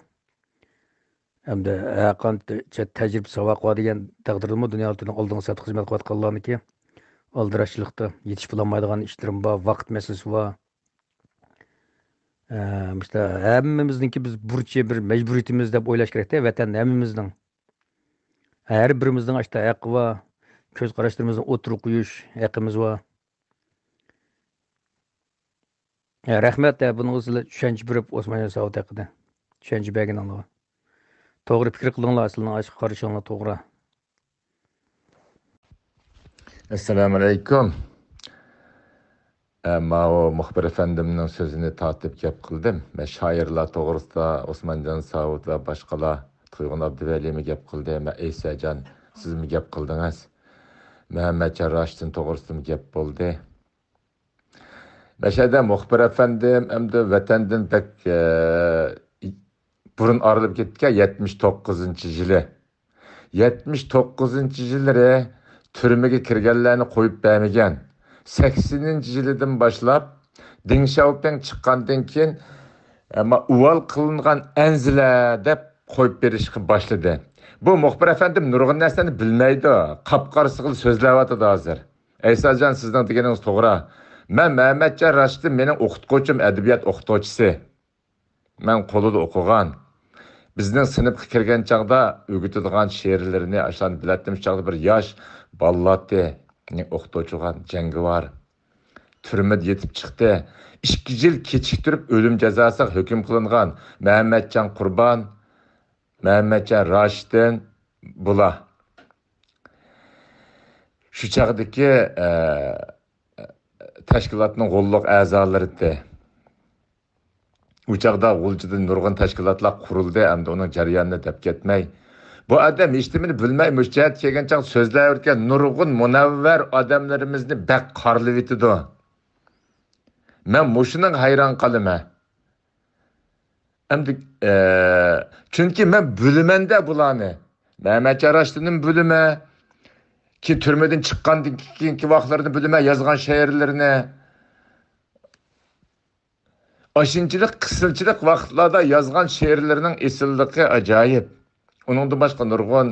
ئەمدى ھەرقانچە تەجرىبە ساۋاق بار دېگەن تەقدىردىمۇ دۇنيا ئالدىنىڭ ئالدىنقى سەپتە خىزمەت قىلىۋاتقانلارنىڭكى ئالدىراشچىلىقتا يېتىشىپ بولالمايدىغان ئىشلىرىمۇ بار، ۋاقىت مەسىلىسى بار. ئە، مۇشۇنداق ھەممىمىزنىڭكى بىز بۇرچى، بىر مەجبۇرىيىتىمىز دەپ ئويلاش كېرەكتە، ۋەتەن ھەممىمىزنىڭ. ھەر بىرىمىزنىڭ ئاشتا ھەققى بار، كۆز قاراشلىرىمىزنى ئوتتۇرىغا قويۇش ھەققىمىز بار. ھە، رەھمەت، ھە، بۇنىڭغا سىلەر چۈشەنچە بېرىپ ئوسمانجان ساۋۇت ھەققىدە. چۈشەنچە بەرگىنىڭلارغا. توغرا پىكىر قىلدىڭلار، سىلەرنىڭ ئاشۇ قارىشىڭلار توغرا. ئەسسالامۇ ئەلەيكۇم. ئە، ماۋۇ مۇخبىر ئەپەندىمنىڭ سۆزىنى تارتىپ گەپ قىلدىم. مەن شائىرلار توغرىسىدا ئوسمانجان ساۋۇت ۋە باشقىلار، تۇيغۇن ئابدۇۋەلىمۇ گەپ قىلدى. مەن ئەيساجان، سىزمۇ گەپ قىلدىڭىز. مۇھەممەتجان راشىدىن توغرىسىدىمۇ گەپ بولدى. مەشەدە مۇخبىر ئەپەندىم ئەمدى ۋەتەندىن بەك، ئە، بۇرۇن ئايرىلىپ كەتكەن، يەتمىش توققۇزىنچى يىلى. يەتمىش توققۇزىنچى يىللىرى تۈرمىگە كىرگەنلەرنى قويۇپ بەرمىگەن. سەكسىنىنچى يىلىدىن باشلاپ دېڭ شياۋپىڭ چىققاندىن كېيىن، ئەمما ئۇۋال قىلىنغان ئەنزىلە دەپ قويۇپ بېرىشقا باشلىدى. بۇ مۇخبىر ئەپەندىم نۇرغۇن نەرسىنى بىلمەيدۇ. قاپقارىسىغىلا سۆزلەۋاتىدۇ ھازىر. ئەيساجان، سىزنىڭ دېگىنىڭىز توغرا. مەن مەمەتجان راشىدىن مېنىڭ ئوقۇتقۇچىم، ئەدەبىيات ئوقۇتقۇچىسى. مەن قولىدا ئوقۇغان. بىزنىڭ سىنىپقا كىرگەن چاغدا ئۆگىتىدىغان شېئىرلىرىنى، ئاشۇلارنى بىلەتتىم. شۇ چاغدا بىر ياش بالىلاتتى. ئوقۇتقۇچىغا جەڭگىۋار. تۈرمىدە يېتىپ چىقتى. ئىككى يىل كېچىكتۈرۈپ ئۆلۈم جازاسىغا ھۆكۈم قىلىنغان مەمەتجان قۇربان، مەمەتجان راشىدىن بۇلار. شۇ چاغدىكى، ئە، تەشكىلاتنىڭ غوللۇق ئەزالىرى ئىدى. ئۇ چاغدا غۇلجىدا نۇرغۇن تەشكىلاتلار قۇرۇلدى، ئەمدى ئۇنىڭ جەريانىنى دەپ كەتمەي. بۇ ئادەم ھېچنېمىنى بىلمەي مۇشۇ جەھەتكە كەلگەن چاغ سۆزلەۋېرىدىكەن، نۇرغۇن مۇنەۋۋەر ئادەملىرىمىزنى بەك قارىلىۋېتىدۇ. مەن مۇشۇنىڭغا ھەيران قالىمەن. ئەمدى، ئە، چۈنكى مەن بىلىمەن-دە بۇلارنى. مەمەتجان راشىدىنمۇ بىلىمەن. كېيىن تۈرمىدىن چىققاندىن كېيىنكى ۋاقىتلىرىنى بىلىمەن، يازغان شېئىرلىرىنى. ئاشۇنچىلىك قىسىلچىلىق ۋاقىتلاردا يازغان شېئىرلىرىنىڭ ئېسىللىقى ئاجايىپ. ئۇنىڭدىن باشقا نۇرغۇن،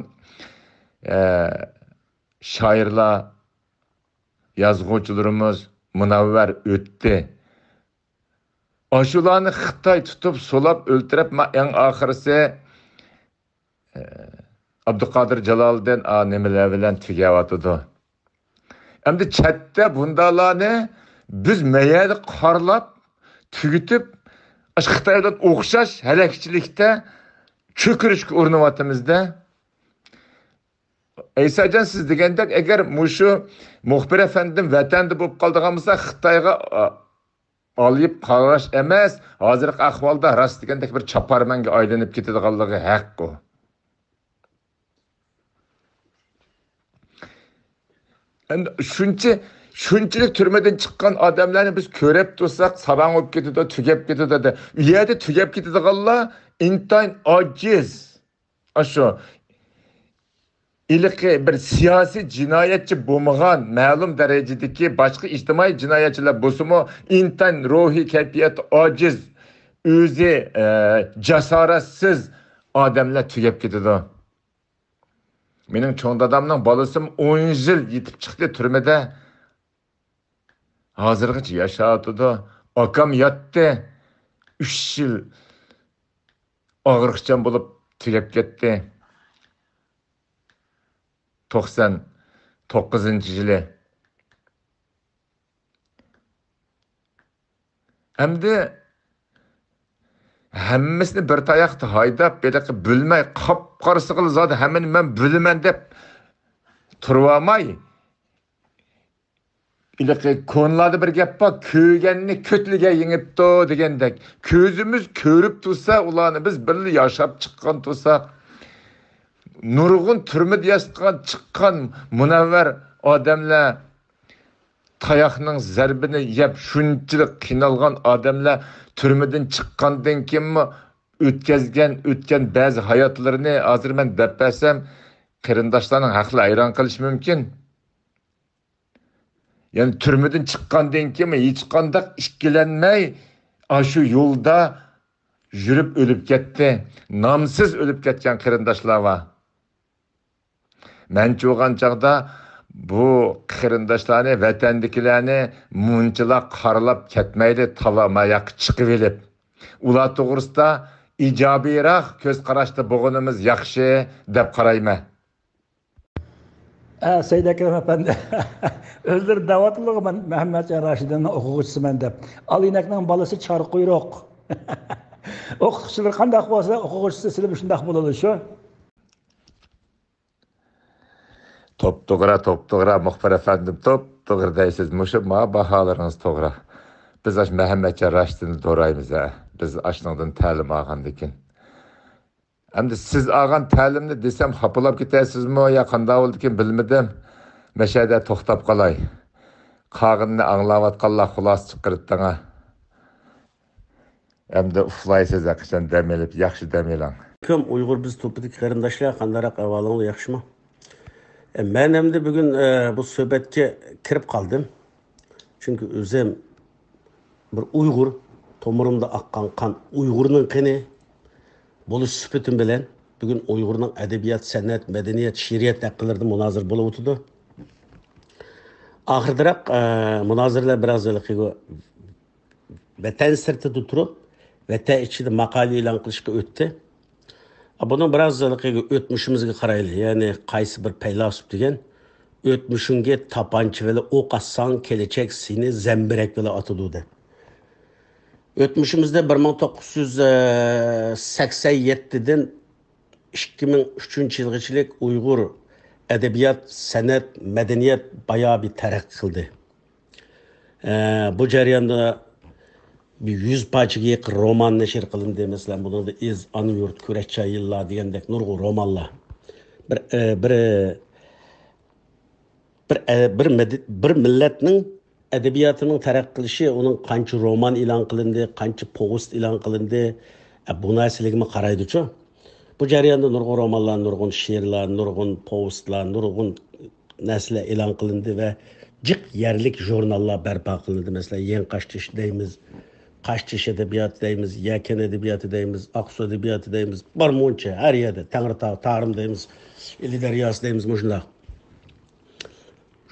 ئە، شائىرلار، يازغۇچىلىرىمىز مۇنەۋۋەر ئۆتتى. ئاشۇلارنى خىتاي تۇتۇپ، سولاپ، ئۆلتۈرۈپ، ما-، ئەڭ ئاخىرسى، ئە، ئابدۇقادىر جالالىدىن، ئا، نېمىلەر بىلەن تۈگەۋاتىدۇ. ئەمدى چەتتە بۇنداقلارنى بىز مەيەردە قارىلاپ، تۈگىتىپ، ئاشۇ خىتاي بىلەن ئوخشاش ھەلەكچىلىكتە چۆكۈرۈشكە ئۇرۇنۇۋاتىمىز-دە. ئەيساجان، سىز دېگەندەك، ئەگەر مۇشۇ مۇخبىر ئەپەندىم ۋەتەندە بولۇپ قالىدىغان بولسا، خىتايغا، ئا، ئالىيىپ قاراش ئەمەس، ھازىرقى ئەھۋالدا راست دېگەندەك بىر چاپارمەنگە ئايلىنىپ كېتىدىغانلىقى ھەق ئۇ. ئەمدى شۇنچە، شۇنچىلىك تۈرمىدىن چىققان ئادەملەرنى بىز كۆرۈپ تۇرساق، ساراڭ بولۇپ كېتىدۇ، تۈگەپ كېتىدۇ دە. ئۇ يەردە تۈگەپ كېتىدىغانلار ئىنتايىن ئاجىز. ئاشۇ ھېلىقى بىر سىياسىي جىنايەتچى بولمىغان، مەلۇم دەرىجىدىكى باشقا ئىجتىمائىي جىنايەتچىلەر بولسىمۇ، ئىنتايىن روھىي كەيپىياتى ئاجىز، ئۆزى، ئە، جاسارەتسىز ئادەملەر تۈگەپ كېتىدۇ. مېنىڭ چوڭ دادامنىڭ بالىسىمۇ ئون يىل يېتىپ چىقتى تۈرمىدە. ھازىرغىچە ياشاۋاتىدۇ. ئاكام ياتتى. ئۈچ يىل ئاغرىقچان بولۇپ تۈگەپ كەتتى. توقسان توققۇزىنچى يىلى. ئەمدى ھەممىسىنى بىر تاياقتا ھايداپ، ھېلىقى بىلمەي، قاپقارىسىغىلا زادى ھەممىنى مەن بىلىمەن دەپ تۇرۇۋالماي، ھېلىقى كونىلاردا بىر گەپ بار، «كۆرگەننى كۆتلىگەن يېڭىپتۇ» دېگەندەك، كۆزىمىز كۆرۈپ تۇرسا، ئۇلارنى بىز بىللە ياشاپ چىققان تۇرساق، نۇرغۇن تۈرمىدە ياتقان، چىققان مۇنەۋۋەر ئادەملەر، تاياقنىڭ زەربىنى يەپ شۇنچىلىك قىينالغان ئادەملەر تۈرمىدىن چىققاندىن كېيىنمۇ ئۆتكەزگەن، ئۆتكەن بەزى ھاياتلىرىنى ھازىر مەن دەپ بەرسەم، قېرىنداشلارنىڭ ھەقلىرى ھەيران قېلىشى مۇمكىن. يەنى تۈرمىدىن چىققاندىن كېيىن ھېچقانداق ئىككىلەنمەي، ئاشۇ يولدا يۈرۈپ ئۆلۈپ كەتتى. نامسىز ئۆلۈپ كەتكەن قېرىنداشلار بار. مەن چوغان چاغدا بۇ قېرىنداشلارنى، ۋەتەندىكىلەرنى مۇنچىلا قارىلاپ كەتمەيلى، تالا ماياققا چىقىۋېلىپ، ئۇلار توغرىسىدا ئىجابىيراق كۆز قاراشتا بولغىنىمىز ياخشى دەپ قارايمەن. ھە، سەيدەكرەم ئەپەندى. ئۆزلىرى دەۋاتىدۇ، مەن مەھەممەتجان راشىدىننىڭ ئوقۇغۇچىسىمەن دەپ. ئالىنەكنىڭ بالىسى چارقۇيرۇق. ئوقۇتقۇچىلىرى قانداق بولسا، ئوقۇغۇچىسى سىلىمۇ شۇنداق بولىدۇ شۇ. توپتوغرا، توپتوغرا، مۇخبىر ئەپەندىم، توپتوغرا دەيسىز. مۇشۇ ما باھالىرىڭىز توغرا. بىز ئاشۇ مەھەممەتجان راشىدىننى دورايمىز ھە. بىز ئاشۇنىڭدىن تەلىم ئالغاندىكىن. ئەمدى سىز ئالغان تەلىمنى دېسەم خاپىلاپ كېتەرسىزمۇ يا قانداق بولىدىكىن بىلمىدىم. مەشەدە توختاپ قالاي. قالغىنىنى ئاڭلاۋاتقانلار خۇلاسە چىقىرىدىتىڭا. ئەمدى ئۇخلايسىز ھەقىچان دەم ئېلىپ، ياخشى دەم ئېلىڭ. ئەلەيكۇم ئۇيغۇر بىز توپىدىكى قېرىنداشلار، قانداقراق ئەھۋالىڭلار، ياخشىمۇ؟ ئە، مەن ئەمدى بۈگۈن، ئە، بۇ سۆھبەتكە كىرىپ قالدىم. چۈنكى ئۆزۈم بىر ئۇيغۇر، تومۇرۇمدا ئاققان قان ئۇيغۇرنىڭ قېنى بولۇش سۈپىتىم بىلەن بۈگۈن ئۇيغۇرنىڭ ئەدەبىيات، سەنئەت، مەدەنىيەت، شېئىرىيەت ھەققىلىرىدە مۇنازىرە بولۇۋاتىدۇ. ئاخىرىدىراق، ئە، مۇنازىرىلەر بىراز ھېلىقى ۋەتەن سىرتىدا تۇرۇپ، ۋەتەن ئىچىدە ماقالە ئېلان قىلىشقا ئۆتتى. بۇنىڭ بىراز ھېلىقى ئۆتمۈشىمىزگە قارايلى. يەنى قايسى بىر پەيلاسوپ دېگەن ئۆتمۈشۈڭگە تاپانچا بىلەن ئوق ئاتساڭ، كېلەچەك سېنى زەمبىرەك بىلەن ئاتىدۇ، دەپ. ئۆتمۈشىمىزدە بىر مىڭ توققۇز يۈز سەكسەن يەتتىدىن ئىككى مىڭ ئۈچىنچى يىلغىچىلىك ئۇيغۇر ئەدەبىيات، سەنئەت، مەدەنىيەت بايا بىر تەرەققىي قىلدى. ئە، بۇ جەرياندا بىر يۈز پارچىگە يېقىن رومان نەشر قىلىندى. مەسىلەن، بۇنىڭدا ئىز، ئانا يۇرت، كۈرەشچان يىللار دېگەندەك نۇرغۇن رومانلار. بىر، ئە، بىر، بىر، ئە، بىر مەد-، بىر مىللەتنىڭ ئەدەبىياتىنىڭ تەرەققىي قىلىشى، ئۇنىڭ قانچە رومان ئېلان قىلىندى، قانچە پوۋېست ئېلان قىلىندى، ئە، بۇ نەرسىلىكمۇ قارايدۇچۇ. بۇ جەرياندا نۇرغۇن رومانلار، نۇرغۇن شېئىرلار، نۇرغۇن پوۋېستلار، نۇرغۇن نەرسىلەر ئېلان قىلىندى ۋە جىق يەرلىك ژۇرناللار بەرپا قىلىندى. مەسىلەن، يېڭى قاشتېشى دەيمىز، قاشتېشى ئەدەبىياتى دەيمىز، يەكەن ئەدەبىياتى دەيمىز، ئاقسۇ ئەدەبىياتى دەيمىز، بار مۇنچە، ھەر يەردە، تەڭرىتاغ، تارىم دەيمىز، ئىلى دەرياسى دەيمىز، مۇشۇنداق.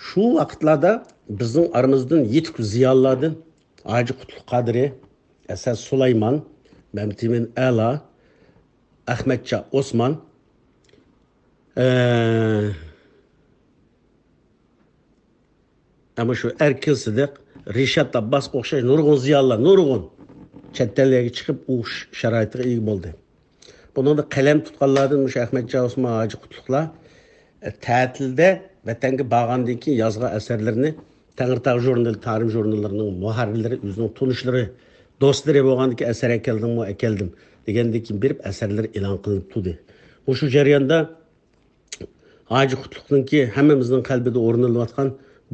شۇ ۋاقىتلاردا بىزنىڭ ئارىمىزدىن يېتىك زىيالىيلاردىن ھاجى قۇتلۇق قادىرى، ئەسەت سۇلايمان، مەمتىمىن ئەلا، ئەخمەتجان ئوسمان، ئە، ئەمما شۇ ئەركىن سىدىق، رىشات ئابباسقا ئوخشاش نۇرغۇن زىيالىيلار، نۇرغۇن چەت ئەللەرگە چىقىپ، ئۇ ش-، شارائىتقا ئىگە بولدى. بۇنىڭدا قەلەم تۇتقانلاردىن مۇشۇ ئەخمەتجان ئوسمان، ھاجى قۇتلۇقلار، ئە، تەتىلدە ۋەتەنگە بارغاندىن كېيىن يازغان ئەسەرلىرىنى تەڭرىتاغ ژۇرنىلى، تارىم ژۇرنىلىرىنىڭ مۇھەررىرلىرى، ئۆزىنىڭ تونۇشلىرى، دوستلىرى بولغاندىكىن، ئەسەر ئەكەلدىڭمۇ؟ ئەكەلدىم، دېگەندىن كېيىن بېرىپ ئەسەرلىرى ئېلان قىلىنىپ تۇردى. مۇشۇ جەرياندا ھاجى قۇتلۇقنىڭكى ھەممىمىزنىڭ قەلبىدە ئورۇن ئېلىۋاتقان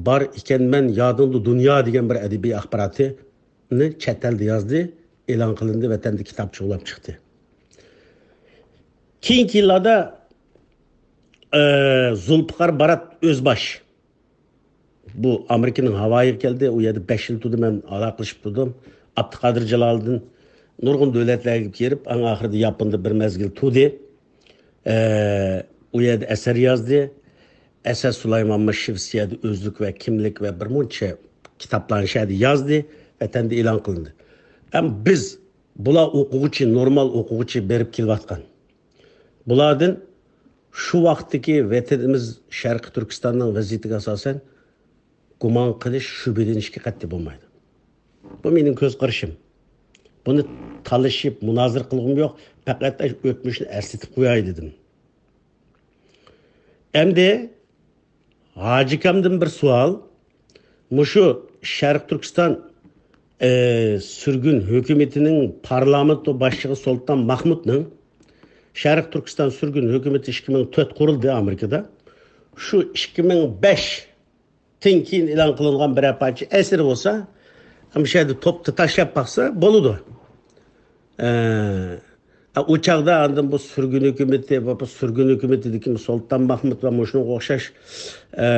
بار ئىكەنمەن يادىڭدا دۇنيا دېگەن بىر ئەدەبىي ئاخباراتىنى چەت ئەلدە يازدى، ئېلان قىلىندى، ۋەتەندە كىتاب چۇغلاپ چىقتى. كېيىنكى يىللاردا، ئە، زۇلپىقار بارات ئۆزباش، بۇ ئامېرىكىنىڭ ھاۋايىغا كەلدى. ئۇ يەردە بەش يىل تۇردى، مەن ئالاقىلىشىپ تۇردۇم. ئابدۇقادىر جالالىدىن نۇرغۇن دۆلەتلەرگە كىرىپ، ئەڭ ئاخىرىدا ياپوندا بىر مەزگىل تۇردى. ئە، ئۇ يەردە ئەسەر يازدى. ئەسەت سۇلايمانمۇ شىۋېتسىيەدە ئۆزلۈك ۋە كىملىك ۋە بىر مۇنچە كىتابلارنى شۇ يەردە يازدى، ۋەتەندە ئېلان قىلىندى. ئەمما بىز، بۇلار ئوقۇغۇچى، نورمال ئوقۇغۇچى بېرىپ كېلىۋاتقان. بۇلاردىن شۇ ۋاقىتتىكى ۋەتىنىمىز شەرقىي تۈركىستاننىڭ ۋەزىيىتىگە ئاساسەن گۇمان قىلىش، شۈبھىلىنىشكە قەتئىي بولمايدۇ. بۇ مېنىڭ كۆز قارىشىم. بۇنى تالىشىپ، مۇنازىرە قىلغۇم يوق. پەقەت ئۆتمۈشنى ئەسلىتىپ قوياي دېدىم. ئەمدى ھاجىكامدىن بىر سوئال. مۇشۇ شەرقىي تۈركىستان، ئە، سۈرگۈن ھۆكۈمىتىنىڭ پارلامېنت باشلىقى سۇلتان مەھمۇدنىڭ، شەرقىي تۈركىستان سۈرگۈن ھۆكۈمىتى ئىككى مىڭ تۆت قۇرۇلدى ئامېرىكىدا. شۇ ئىككى مىڭ بەشتىن كېيىن ئېلان قىلىنغان بىرەر پارچە ئەسىرى بولسا، مۇشۇ يەردە توپتا تاشلاپ باقسا بولىدۇ. ئە، ئۇ چاغدا ئاندىن بۇ سۈرگۈن ھۆكۈمىتى، بۇ سۈرگۈن ھۆكۈمىتىدىكى سۇلتان مەھمۇد ۋە مۇشۇنىڭغا ئوخشاش، ئە،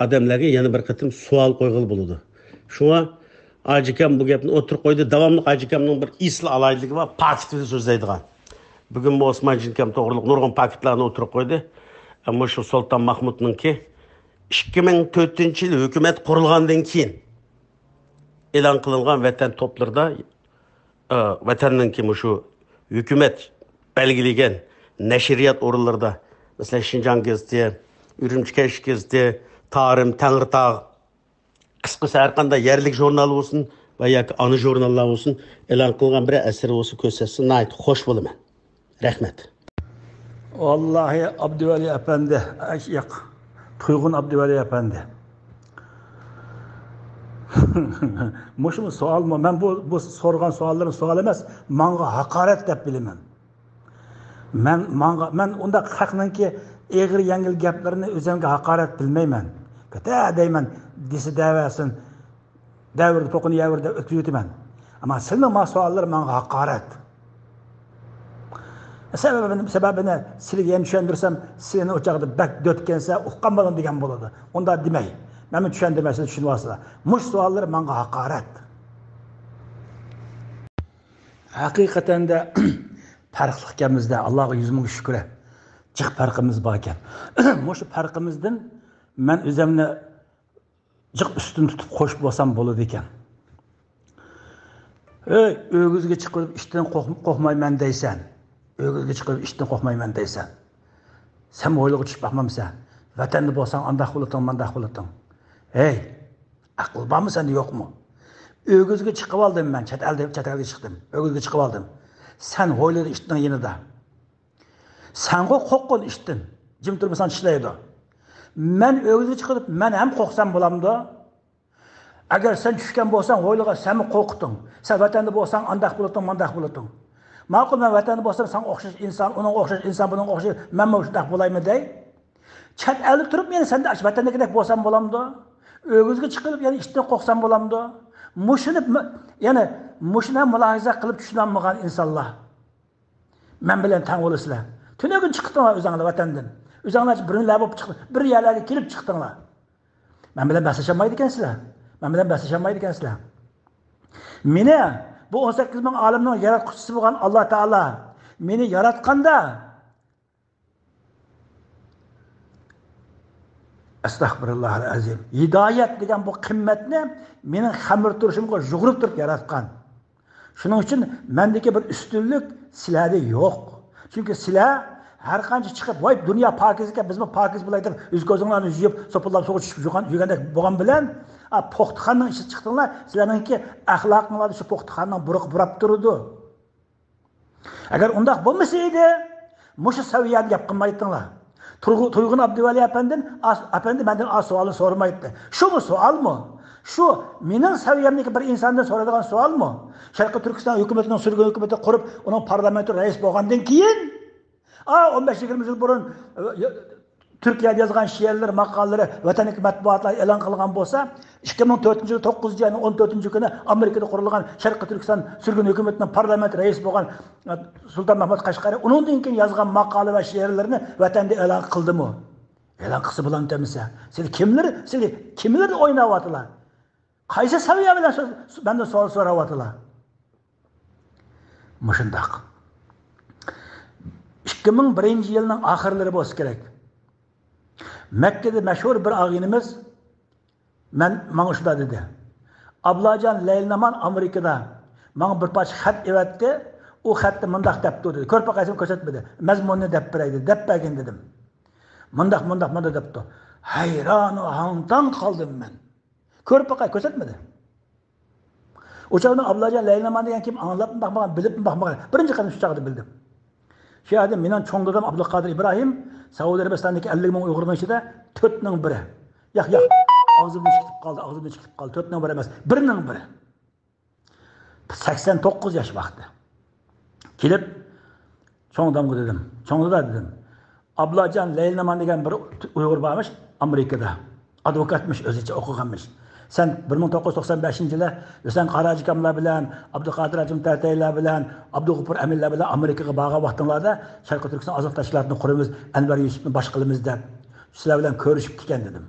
ئادەملەرگە يەنە بىر قېتىم سوئال قويغىلى بولىدۇ. شۇڭا ھاجىكام بۇ گەپنى ئوتتۇرىغا قويدى. داۋاملىق ھاجىكامنىڭ بىر ئېسىل ئالاھىدىلىكى بار، پاكىت بىلەن سۆزلەيدىغان. بۈگۈنمۇ ئوسمان جىنكام توغرىلىق نۇرغۇن پاكىتلارنى ئوتتۇرىغا قويدى. ئەمما شۇ سۇلتان مەھمۇدنىڭكى ئىككى مىڭ تۆتىنچى يىل ھۆكۈمەت قۇرۇلغاندىن كېيىن ئېلان قىلىنغان ۋەتەن توپلىرىدا، ئە، ۋەتەننىڭكى مۇشۇ ھۆكۈمەت بەلگىلىگەن نەشرىيات ئورۇنلىرىدا، مەسىلەن، شىنجاڭ گېزىتى، ئۈرۈمچى كەچلىك گېزىتى، تارىم، تەڭرىتاغ، قىسقىسى، ھەر قانداق يەرلىك ژۇرنال بولسۇن ۋە ياكى ئانا ژۇرناللار بولسۇن، ئېلان قىلغان بىرەر ئەسىرى بولسا كۆرسەتسە، ناھايىتى خوش بولىمەن. رەھمەت. ۋاللاھى، ئابدۇۋەلى ئەپەندى، ئەي، ياق، تۇيغۇن ئابدۇۋەلى ئەپەندى. مۇشۇمۇ سوئالمۇ؟ مەن بۇ، بۇ سورىغان سوئاللىرىم سوئال ئەمەس، ماڭا ھاقارەت دەپ بىلىمەن. مەن، ماڭا، مەن ئۇنداق خەقنىڭكى ئېغىر يەڭگىل گەپلىرىنى ئۆزۈمگە ھاقارەت بىلمەيمەن. كۆتە دەيمەن، دېسە دەۋەرسۇن، دەۋردە پوقىنى يەۋردە ئۆتكۈزۈۋېتىمەن. ئەمما سىلىنىڭ ماڭا سوئاللىرى ماڭا ھاقارەت. سەۋەبىنى، سەۋەبىنى سىلىگە يەنە چۈشەندۈرسەم، سىلىنى ئۇ چاغدا بەك دۆتكەنسە ئۇققان بولىدۇ دېگەن بولىدۇ. ئۇنداق دېمەي. مەنمۇ چۈشەندۈرمەي، سىز چۈشىنىۋالسىلا. مۇشۇ سوئاللىرى ماڭا ھاقارەت. ھەقىقەتەندە پەرقلىق ئىكەنمىز-دە، ئاللاغا يۈز مىڭ شۈكرى. جىق پەرقىمىز بار ئىكەن. مۇشۇ پەرقىمىزدىن مەن ئۆزۈمنى جىق ئۈستۈن تۇتۇپ خوش بولسام بولىدىكەن. ئۆي، ئۆگزىگە چىقىپ ئىشتىن قورق-، قورقمايمەن دەيسەن. ئۆگزىگە چىقىپ ئىشتىن قورقمايمەن دەيسەن. سەن ھويلىغا چۈشۈپ باقمامسەن؟ ۋەتەندە بولساڭ ئانداق بولاتتىڭ، مانداق بولاتتىڭ. ھەي، ئەقىل بارمۇ سەندە، يوقمۇ؟ ئۆگزىگە چىقىۋالدىم مەن، چەت ئەلدە، چەت ئەلگە چىقتىم. ئۆگزىگە چىقىۋالدىم. سەن ھويلىدا ئىتنىڭ يېنىدا. سەنغۇ قورققىن ئىتتىن. جىم تۇرمىساڭ چىشلەيدۇ. مەن ئۆگزىگە چىقىپ، مەن ھەم قورقسام بولامدۇ؟ ئەگەر سەن چۈشكەن بولساڭ ھويلىغا، سەنمۇ قورقتۇڭ. سەن ۋەتەندە بولساڭ ئانداق بولاتتىڭ، مانداق بولاتتىڭ. ماقۇل، مەن ۋەتەندە بولسام ساڭا ئوخشاش ئىنسان، ئۇنىڭغا ئوخشاش ئىنسان، بۇنىڭغا ئوخشاش، مەنمۇ شۇنداق بولايمەن دەي. چەت ئەلدە تۇرۇپ يەنە سەندە ئاشۇ ۋەتەندىكىدەك بولسام بولامدۇ؟ ئۆگزىگە چىقىپ يەنە ئىتتىن قورقسام بولامدۇ؟ مۇشۇنى، يەنە مۇشۇنى مۇلاھىزە قىلىپ چۈشىنەلمىگەن ئىنسانلار. مەن بىلەن تەڭ بولىسىلەر. تۈنۈگۈن چىقتىڭلار ئۆزۈڭلار ۋەتەندىن. ئۆزۈڭلار بىرلەر بولۇپ چىقتىڭ، بىر يەرلەرگە كېلىپ چىقتىڭلار. مەن بىلەن بەسلىشەلمەيدىكەنسىلەر. مەن بىلەن بەسلىشەلمەيدىكەنسىلەر. مېنى، بۇ ئون سەككىز مىڭ ئالەمنىڭ ياراتقۇچىسى بولغان ئاللا تائالا مېنى ياراتقاندا، ئەستەغپىرۇللاھىل ئەزىم. ھىدايەت دېگەن بۇ قىممەتنى مېنىڭ خەمىر تۇرۇشۇمغا يۇغۇرۇپ تۇرۇپ ياراتقان. شۇنىڭ ئۈچۈن مەندىكى بىر ئۈستۈنلۈك سىلەردە يوق. چۈنكى سىلەر ھەر قانچە چىقىپ، ۋاي، دۇنيا پاكىز ئىكەن، بىزمۇ پاكىز بولاي دەپ، يۈز كۆزۈڭلارنى يۇيۇپ، سوپۇنلاپ سۇغا چۈشۈپ يۈرگەن، يۈرگەندەك بولغان بىلەن، ئا، پوختىخانىنىڭ ئىچىدە چىقتىڭلار، سىلەرنىڭكى ئەخلاقىڭلاردا شۇ پوختىخانىنىڭ بۇرىقى پۇراپ تۇرىدۇ. ئەگەر ئۇنداق بولمىسا ئىدى، مۇشۇ سەۋىيەدە گەپ قىلمايتتىڭلار. تۇرغۇ-، تۇيغۇن ئابدۇۋەلى ئەپەندىم، ئاس-، ئەپەندى مەندىن ئا سوئالنى سورىمايتتى. شۇمۇ سوئالمۇ؟ شۇ مېنىڭ سەۋىيەمدىكى بىر ئىنساندىن سورايدىغان سوئالمۇ؟ شەرقىي تۈركىستان ھۆكۈمىتىنىڭ سۈرگۈن ھۆكۈمىتى قۇرۇپ، ئۇنىڭ پارلامېنت رەئىسى بولغاندىن كېيىن، ئا، ئون بەش يىگىرمە يىل بۇرۇن، ئە، تۈركىيەدە يازغان شېئىرلىرى، ماقالىلىرى ۋەتەندىكى مەتبۇئاتلار ئېلان قىلغان بولسا، ئىككى مىڭ تۆتىنچى يىل توققۇزىنچى ئاينىڭ ئون تۆتىنچى كۈنى ئامېرىكىدا قۇرۇلغان شەرقىي تۈركىستان سۈرگۈن ھۆكۈمىتىنىڭ پارلامېنت رەئىسى بولغان، ئە، سۇلتان مەھمۇد قەشقەرى ئۇنىڭدىن كېيىن يازغان ماقالە ۋە شېئىرلىرىنى ۋەتەندە ئېلان قىلدىمۇ؟ ئېلان قىلسا بولامتى ئەمىسە؟ سىلى كىملەر، سىلى كىملەر ئويناۋاتىلا؟ قايسى سەۋىيە بىلەن سۆز، مەندىن سوئال سوراۋاتىلا؟ مۇشۇنداق. ئىككى مىڭ بىرىنچى يىلنىڭ ئاخىرلىرى بولسا كېرەك. مەككىدە مەشھۇر بىر ئاغىنىمىز مەن، ماڭا شۇنداق دېدى. ئابلاجان لەيلىنامان ئامېرىكىدا ماڭا بىر پارچە خەت ئېۋەتتى. ئۇ خەتتە مۇنداق دەپتۇ دېدى. كۆرۈپ باقايسەن، كۆرسەتمىدى. مەزمۇنىنى دەپ بېرەي دېدى. دەپ بەرگىن دېدىم. مۇنداق، مۇنداق، مۇنداق دەپتۇ. ھەيرانۇ ھاڭ-تاڭ قالدىم مەن. كۆرۈپ باقاي، كۆرسەتمىدى. ئۇ چاغدا ئابلاجان لەيلىنامان دېگەن كىم، ئاڭلاپمۇ باقمىغان، بىلىپمۇ باقمىغان. بىرىنچى قېتىم شۇ چاغدا بىلدىم. شۇ يەردە مېنىڭ چوڭ دادام ئابدۇقادىر ئىبراھىم سەئۇدى ئەرەبىستاندىكى ئەللىك مىڭ ئۇيغۇرنىڭ ئىچىدە تۆتنىڭ بىرى. ياق، ياق. ئاغزىمدىن چىقىپ قالدى، ئاغزىمدىن چىقىپ قالدى. تۆتنىڭ بىرى ئەمەس، بىرنىڭ بىرى. سەكسەن توققۇز ياش ۋاقتى. كېلىپ، چوڭ دادامغا دېدىم. چوڭ دادا دېدىم. ئابلاجان لەيلىنامان دېگەن بىر ئۇيغۇر بارمىش ئامېرىكىدا. ئادۋوكاتمىش، ئۆزىچە ئوقۇغانمىش. سەن بىر مىڭ توققۇز يۈز توقسان بەشىنچى يىلى ھۈسەن قاراجىكاملار بىلەن، ئابدۇقادىر ھاجىم تەتەيلەر بىلەن، ئابدۇغوپۇر ئەمىنلەر بىلەن ئامېرىكىغا بارغان ۋاقتىڭلاردا شەرقىي تۈركىستان ئازاد تەشكىلاتىنى قۇرىمىز، ئەنۋەر يۈسۈپنى باش قىلىمىز دەپ سىلەر بىلەن كۆرۈشۈپتىكەن دېدىم.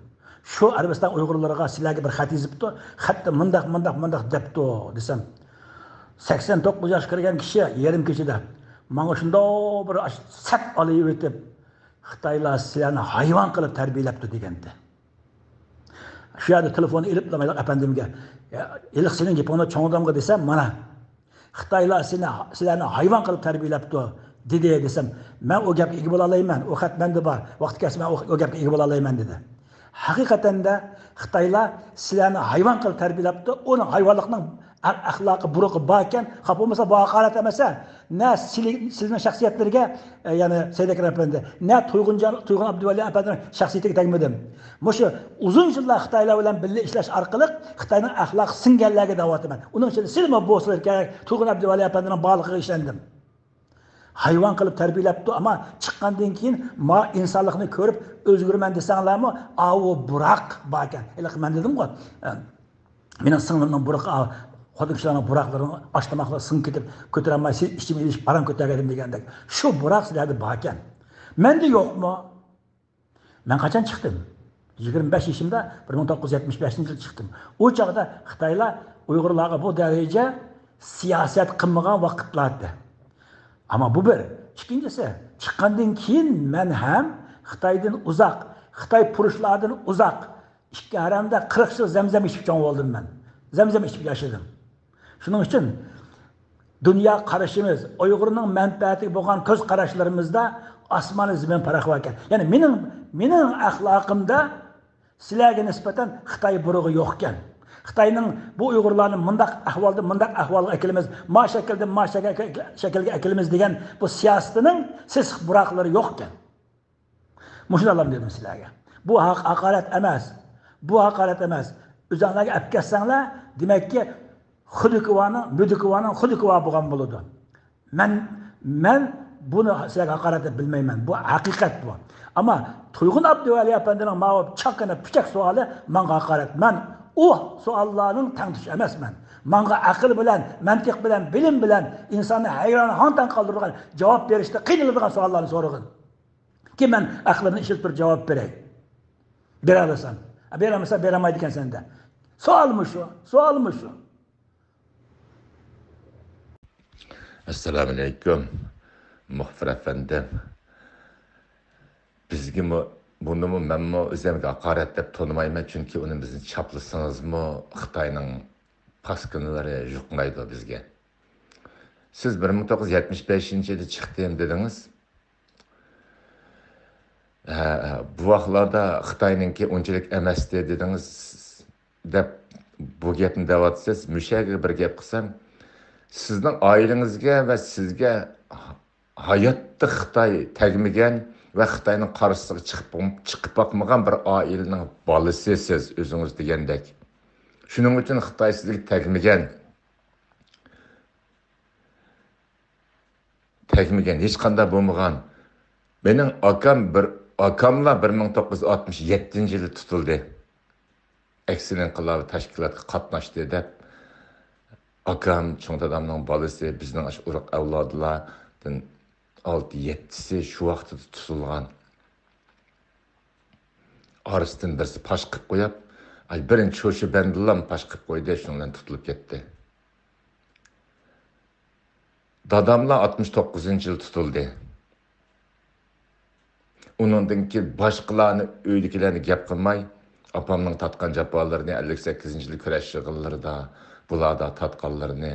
شۇ ئەرەبىستان ئۇيغۇرلىرىغا سىلەرگە بىر خەت يېزىپتۇ. خەتتە مۇنداق، مۇنداق، مۇنداق دەپتۇ دېسەم، سەكسەن توققۇز ياشقا كىرگەن كىشى يېرىم كېچىدە ماڭا شۇنداق بىر ئاش-، سەت ئالىۋېتىپ، خىتايلار سىلەرنى ھايۋان قىلىپ تەربىيەلەپتۇ دېگەنتى. شۇ يەردە تېلېفوننى ئېلىپلا مەيدان ئەپەندىمگە، يا، ھېلىقى سېنىڭ گېپىڭنى چوڭ دادامغا دېسەم، مانا، خىتايلار سېنى، سىلەرنى ھايۋان قىلىپ تەربىيەلەپتۇ، دېدى دېسەم، مەن ئۇ گەپكە ئىگە بولالايمەن، ئۇ خەت مەندە بار، ۋاقتى كەلسە مەن ئۇ، ئۇ گەپكە ئىگە بولالايمەن، دېدى. ھەقىقەتەندە خىتايلار سىلەرنى ھايۋان قىلىپ تەربىيەلەپتۇ، ئۇنىڭ ھايۋانلىقنىڭ ئە-، ئەخلاقى، بۇرۇقى باركەن، خاپا بولمىسا بۇ ھاقارەت ئەمەسە، نە سىلى-، سىلىنىڭ شەخسىيەتلىرىگە، ئە، يەنى سەيدەكرەم ئەپەندى، نە تۇيغۇنجان، تۇيغۇن ئابدۇۋەلى ئەپەندىنىڭ شەخسىيىتىگە تەگمىدىم. مۇشۇ ئۇزۇن يىللار خىتايلار بىلەن بىللە ئىشلەش ئارقىلىق خىتاينىڭ ئەخلاقى سىڭگەنلەرگە دەۋاتىمەن. ئۇنىڭ ئىچىدە سىلىمۇ بولسىڭىز كېرەك، تۇيغۇن ئابدۇۋەلى ئەپەندىنىڭ بارلىقىغا ئىشەندىم. ھايۋان قىلىپ تەربىيەلەپتۇ، ئەمما چىققاندىن كېيىن ما ئىنسانلىقنى كۆرۈپ ئۆزگىرىمەن دېسەڭلارمۇ، ئاۋۇ بۇراق باركەن. ھېلىقى مەن دېدىمغۇ، ئە، مېنىڭ سىڭلىمنىڭ بۇرىقى، ئا، خوتۇن كىشىلەرنىڭ بۇراقلىرىنىڭ ئاش تاماقلىرى سىڭىپ كېتىپ، كۆتۈرەلمەي، سى-، ئىچىمنى ئېلىشىپ ئاران كۆتەرگەن دېگەندەك. شۇ بۇراق سىلەردە باركەن. مەندە يوقمۇ؟ مەن قاچان چىقتىم؟ يىگىرمە بەش يېشىمدا، بىر مىڭ توققۇز يۈز يەتمىش بەشىنچى يىلى چىقتىم. ئۇ چاغدا خىتايلار ئۇيغۇرلارغا بۇ دەرىجە سىياسەت قىلمىغان ۋاقىتلار ئىدى. ئەمما بۇ بىر. ئىككىنچىسى، چىققاندىن كېيىن مەن ھەم خىتايدىن ئۇزاق، خىتاي پۇرۇشلاردىن ئۇزاق، ئىككى ھەرەمدە قىرىق يىل زەمزەم ئىچىپ چوڭ بولدۇم مەن. زەمزەم ئىچىپ ياشىدىم. شۇنىڭ ئۈچۈن دۇنيا قارىشىمىز، ئۇيغۇرنىڭ مەنپەئەتىگە بولغان كۆز قاراشلىرىمىزدا ئاسمانى زېمىن پەرقى بار ئىكەن. يەنى مېنىڭ، مېنىڭ ئەخلاقىمدا سىلەرگە نىسبەتەن خىتاي بۇرىقى يوق ئىكەن. خىتاينىڭ بۇ ئۇيغۇرلارنى مۇنداق ئەھۋالدىن مۇنداق ئەھۋالغا ئەكېلىمىز، ما شەكىلدىن ما شەكىلگە، شەكىلگە ئەكېلىمىز دېگەن بۇ سىياسىتىنىڭ سېسىق بۇراقلىرى يوق ئىكەن. مۇشۇنى ئالام دېدىم سىلەرگە. بۇ ھاق-، ھاقارەت ئەمەس. بۇ ھاقارەت ئەمەس. ئۆزۈڭلارغا ئەپ كەتسەڭلار، دېمەككى، خۇدىكىۋانىڭ، مۇدىكىۋانىڭ خۇدىكىۋا بولغان بولىدۇ. مەن، مەن بۇنى سىلەرگە ھاقارەت دەپ بىلمەيمەن. بۇ ھەقىقەت بۇ. ئەمما تۇيغۇن ئابدۇۋەلى ئەپەندىنىڭ ماۋۇ چاققىنە پۇچاق سوئالى ماڭا ھاقارەت. مەن ئۇ سوئاللارنىڭ تەڭتۇشى ئەمەسمەن. ماڭا ئەقىل بىلەن، مەنتىق بىلەن، بىلىم بىلەن ئىنساننى ھەيران، ھاڭ-تاڭ قالدۇرىدىغان، جاۋاب بېرىشتە قىينىلىدىغان سوئاللارنى سورىغىن. كى مەن ئەقلىمنى ئىشلىتىپ بىر جاۋاب بېرەي. بېرەلىسەم. بېرەلمىسەم، بېرەلمەيدىكەنسەن دە. سوئال مۇشۇ، سوئال مۇشۇ. ئەسسالامۇئەلەيكۇم، مۇخبىر ئەپەندىم. بىزگىمۇ، بۇنىمۇ مەنمۇ ئۆزۈمگە ھاقارەت دەپ تونۇمايمەن، چۈنكى ئۇنى بىزنى چاپلىسىڭىزمۇ خىتاينىڭ پاسكىنىلىرى يۇقمايدۇ بىزگە. سىز بىر مىڭ توققۇز يۈز يەتمىش بەشىنچى يىلى چىقتىم دېدىڭىز. ھە، ھە، بۇ ۋاقىتلاردا خىتاينىڭكى ئۇنچىلىك ئەمەستى دېدىڭىز دەپ بۇ گەپنى دەۋاتىسىز. مۇشۇ يەرگە بىر گەپ قىلسام، سىزنىڭ ئائىلىڭىزگە ۋە سىزگە ھاياتتا خىتاي تەگمىگەن ۋە خىتاينىڭ قارشىسىغا چىقىپ، چىقىپ باقمىغان بىر ئائىلىنىڭ بالىسى سىز ئۆزىڭىز دېگەندەك. شۇنىڭ ئۈچۈن خىتاي سىزگە تەگمىگەن. تەگمىگەن، ھېچقانداق بولمىغان. مېنىڭ ئاكام بىر، ئاكاملا بىر مىڭ توققۇز يۈز ئاتمىش يەتتىنچى يىلى تۇتۇلدى. ئەكسىل ئىنقىلابى تەشكىلاتقا قاتناشتى دەپ، ئاكام، چوڭ دادامنىڭ بالىسى، بىزنىڭ ئاشۇ ئۇرۇق ئەۋلادلاردىن ئالتە، يەتتىسى شۇ ۋاقتىدا تۇتۇلغان. ئارىسىدىن بىرسى پاش قىلىپ قويۇپ، ئاي، بىرىنچى شوشۇ بەندىلا پاش قىلىپ قويدى، شۇنىڭ بىلەن تۇتۇلۇپ كەتتى. داداملا ئاتمىش توققۇزىنچى يىل تۇتۇلدى. ئۇنىڭدىن كېيىن باشقىلارنى، ئۆيدىكىلەرنى گەپ قىلماي، ئاپامنىڭ تارتقان جاپالىرىنى، ئەللىك سەككىزىنچى يىلى كۈرەش يىغىنلىرىدا، بۇلاردا تارتقانلىرىنى،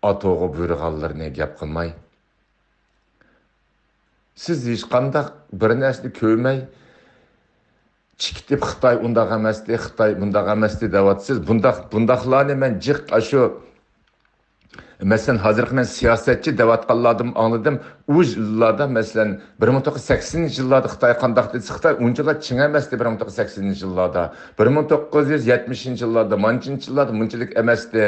ئاتوغا بۇيرۇغانلىرىنى گەپ قىلماي، سىز ھېچقانداق بىر نەرسىنى كۆرمەي، چىقىپ خىتاي ئۇنداق ئەمەستى، خىتاي بۇنداق ئەمەستى دەۋاتىسىز. بۇنداق، بۇنداقلارنى مەن جىق ئاشۇ، مەسىلەن، ھازىرقى مەن سىياسەتچى دەۋاتقانلاردىن ئاڭلىدىم. ئۇ يىللاردا، مەسىلەن، بىر مىڭ توققۇز يۈز سەكسىنىنچى يىللاردا خىتاي قانداق دېسە، خىتاي ئۇنچىلا چىڭ ئەمەستى بىر مىڭ توققۇز يۈز سەكسىنىنچى يىللاردا. بىر مىڭ توققۇز يۈز يەتمىشىنچى يىللاردا، مانچىنچى يىللاردا مۇنچىلىك ئەمەستى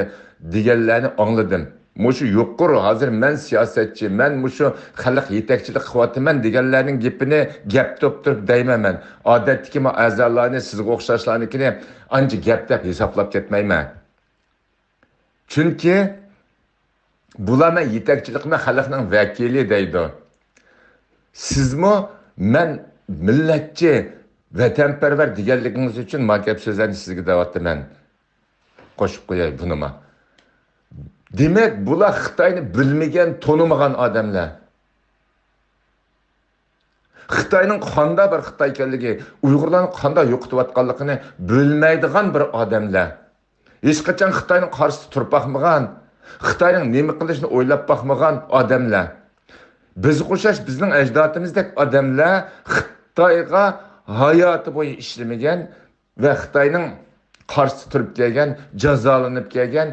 دېگەنلەرنى ئاڭلىدىم. مۇشۇ يۇقىرى، ھازىر مەن سىياسەتچى، مەن مۇشۇ خەلق يېتەكچىلىك قىلىۋاتىمەن دېگەنلەرنىڭ گېپىنى گەپ توپ تۇرۇپ دەيمەن مەن. ئادەتتىكى ما ئەزالارنى، سىزگە ئوخشاشلارنىڭكىنى ئانچە گەپ دەپ ھېسابلاپ كەتمەيمەن. چۈنكى بۇلار مەن يېتەكچىلىك قىلىمەن، خەلقنىڭ ۋەكىلى دەيدۇ. سىزمۇ مەن مىللەتچى، ۋەتەنپەرۋەر دېگەنلىكىڭىز ئۈچۈن ما گەپ سۆزلەرنى سىزگە دەۋاتىمەن. قوشۇپ قوياي بۇنىمۇ. دېمەك، بۇلار خىتاينى بىلمىگەن، تونۇمىغان ئادەملەر. خىتاينىڭ قانداق بىر خىتاي ئىكەنلىكى، ئۇيغۇرلارنى قانداق يوقىتىۋاتقانلىقىنى بىلمەيدىغان بىر ئادەملەر. ھېچقاچان خىتاينىڭ قارشىسىدا تۇرۇپ باقمىغان، خىتاينىڭ نېمە قىلىشىنى ئويلاپ باقمىغان ئادەملەر. بىزگە ئوخشاش بىزنىڭ ئەجدادىمىزدەك ئادەملەر خىتايغا ھاياتى بويى ئىشلىمىگەن، ۋە خىتاينىڭ قارشىسىدا تۇرۇپ كەلگەن، جازالىنىپ كەلگەن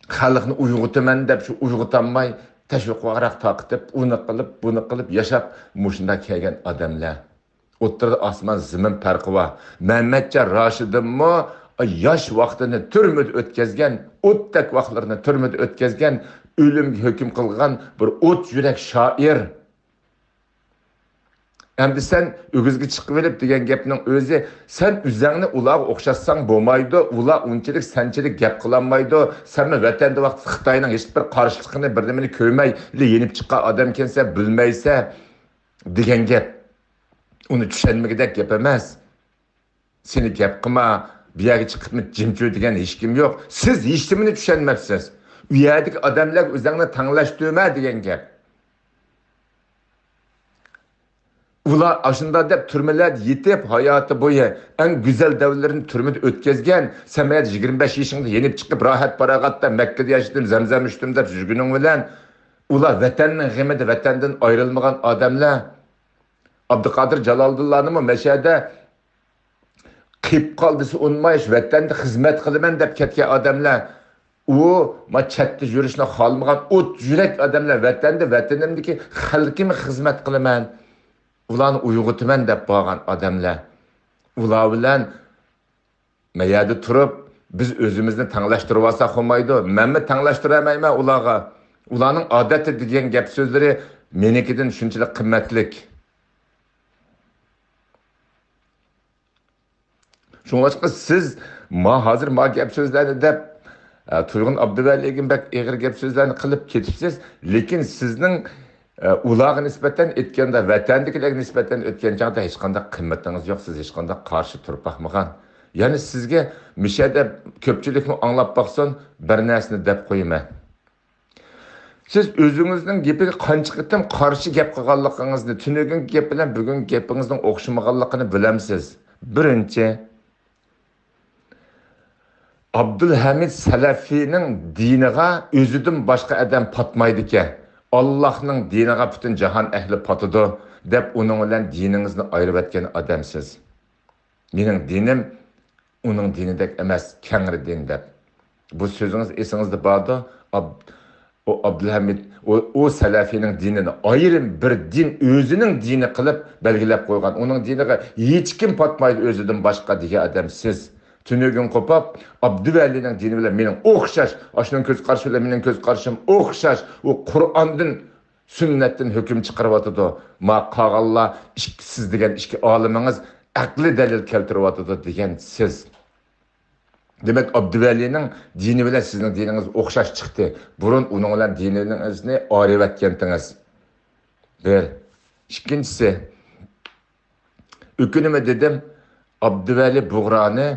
خەلقنى ئويغىتىمەن دەپ شۇ ئويغىتالماي، تەشۋىق ۋاراق تارقىتىپ، ئۇنى قىلىپ، بۇنى قىلىپ ياشاپ، مۇشۇنداق كەلگەن ئادەملەر. ئوتتۇرىدا ئاسمان زېمىن پەرقى بار. مەمەتجان راشىدىنمۇ ياش ۋاقتىنى تۈرمىدە ئۆتكەزگەن، ئوتتەك ۋاقىتلىرىنى تۈرمىدە ئۆتكەزگەن، ئۆلۈمگە ھۆكۈم قىلغان بىر ئوت يۈرەك شائىر. ئەمدى سەن ئۆگزىگە چىقىۋېلىپ دېگەن گەپنىڭ ئۆزى، سەن ئۆزۈڭنى ئۇلارغا ئوخشاتساڭ بولمايدۇ، ئۇلار ئۇنچىلىك سەنچىلىك گەپ قىلالمايدۇ، سەنمۇ ۋەتەندە ۋاقىت خىتاينىڭ ھېچبىر قارشىلىقىنى، بىر نېمىنى كۆرمەيلا يېنىپ چىققان ئادەمكەنسەن، بىلمەيسەن دېگەن گەپ. ئۇنى چۈشەنمىگۈدەك گەپ ئەمەس. سېنى گەپ قىلما، بۇ يەرگە چىقىپمۇ جىم تۇر دېگەن ھېچكىم يوق. سىز ھېچنېمىنى چۈشەنمەپسىز. ئۇ يەردىكى ئادەملەرگە ئۆزۈڭنى تەڭلەشتۈرمە دېگەن گەپ. ئۇلار ئاشۇنداق دەپ تۈرمىلەردە يېتىپ، ھاياتى بويى ئەڭ گۈزەل دەۋرلىرىنى تۈرمىدە ئۆتكەزگەن، سەن مەيەردە يىگىرمە بەش يېشىڭدا يېنىپ چىقىپ، راھەت پاراغەتتە مەككىدە ياشىدىم، زەمزەم ئىچتىم دەپ يۈرگىنىڭ بىلەن، ئۇلار ۋەتەننىڭ غېمىدە ۋەتەندىن ئايرىلمىغان ئادەملەر. ئابدۇقادىر جالالىدىنلارنىمۇ مەشەدە قېلىپ قال دېسە ئۇنىماي، ۋەتەندە خىزمەت قىلىمەن دەپ كەتكەن ئادەملەر. ئۇ ما چەتتە يۈرۈشنى خالىمىغان ئوت يۈرەك ئادەملەر، ۋەتەندە، ۋەتىنىمدىكى خەلقىمگە خىزمەت قىلىمەن. ئۇلارنى ئويغىتىمەن دەپ بارغان ئادەملەر. ئۇلار بىلەن مەيەردە تۇرۇپ، بىز ئۆزىمىزنى تەڭلەشتۈرۈۋالساق بولمايدۇ. مەنمۇ تەڭلەشتۈرەلمەيمەن ئۇلارغا. ئۇلارنىڭ ئادەتتە دېگەن گەپ سۆزلىرى مېنىڭكىدىن شۇنچىلىك قىممەتلىك. شۇڭلاشقا سىز ما ھازىر ما گەپ سۆزلەرنى دەپ، ئە، تۇيغۇن ئابدۇۋەلىگە بەك ئېغىر گەپ سۆزلەرنى قىلىپ كېتىپسىز. لېكىن سىزنىڭ، ئە، ئۇلارغا نىسبەتەن ئېيتقاندا، ۋەتەندىكىلەرگە نىسبەتەن ئۆتكەن چاغدا ھېچقانداق قىممىتىڭىز يوق، سىز ھېچقانداق قارشى تۇرۇپ باقمىغان. يەنى سىزگە مۇشۇ يەردە كۆپچىلىكمۇ ئاڭلاپ باقسۇن، بىر نەرسىنى دەپ قويىمەن. سىز ئۆزىڭىزنىڭ گېپىگە قانچە قېتىم قارشى گەپ قىلغانلىقىڭىزنى، تۈنۈگۈنكى گەپ بىلەن بۈگۈنكى گېپىڭىزنىڭ ئوخشىمىغانلىقىنى بىلەمسىز. بىرىنچى، ئابدۇلھەمىد سەلەفىنىڭ دىنىغا ئۆزىدىن باشقا ئادەم پاتمايدىكەن، ئاللاھنىڭ دىنىغا پۈتۈن جاھان ئەھلى پاتىدۇ، دەپ ئۇنىڭ بىلەن دىنىڭىزنى ئايرىۋەتكەن ئادەمسىز. مېنىڭ دىنىم ئۇنىڭ دىنىدەك ئەمەس، كەڭرى دىن دەپ. بۇ سۆزىڭىز ئېسىڭىزدە باردۇ. ئاب-، ئۇ ئابدۇلھەمىد، ئۇ، ئۇ سەلەفىينىڭ دىنىنى ئايرىم بىر دىن، ئۆزىنىڭ دىنى قىلىپ بەلگىلەپ قويغان. ئۇنىڭ دىنىغا ھېچكىم پاتمايدۇ ئۆزىدىن باشقا دېگەن ئادەم سىز. تۈنۈگۈن قوپۇپ، ئابدۇۋەلىنىڭ دىنى بىلەن مېنىڭ ئوخشاش، ئاشۇنىڭ كۆز قارىشى بىلەن مېنىڭ كۆز قارىشىم ئوخشاش. ئۇ قۇرئاندىن سۈننەتتىن ھۆكۈم چىقىرىۋاتىدۇ. ما قالغانلار ئىككى، سىز دېگەن ئىككى ئالىمىڭىز ئەقلىي دەلىل كەلتۈرۈۋاتىدۇ دېگەن سىز. دېمەك، ئابدۇۋەلىنىڭ دىنى بىلەن سىزنىڭ دىنىڭىز ئوخشاش چىقتى. بۇرۇن ئۇنىڭ بىلەن دىنىڭىزنى ئايرىۋەتكەنتىڭىز. بىر. ئىككىنچىسى، ئۆكۈنىمەن دېدىم، ئابدۇۋەلى بۇغرانى،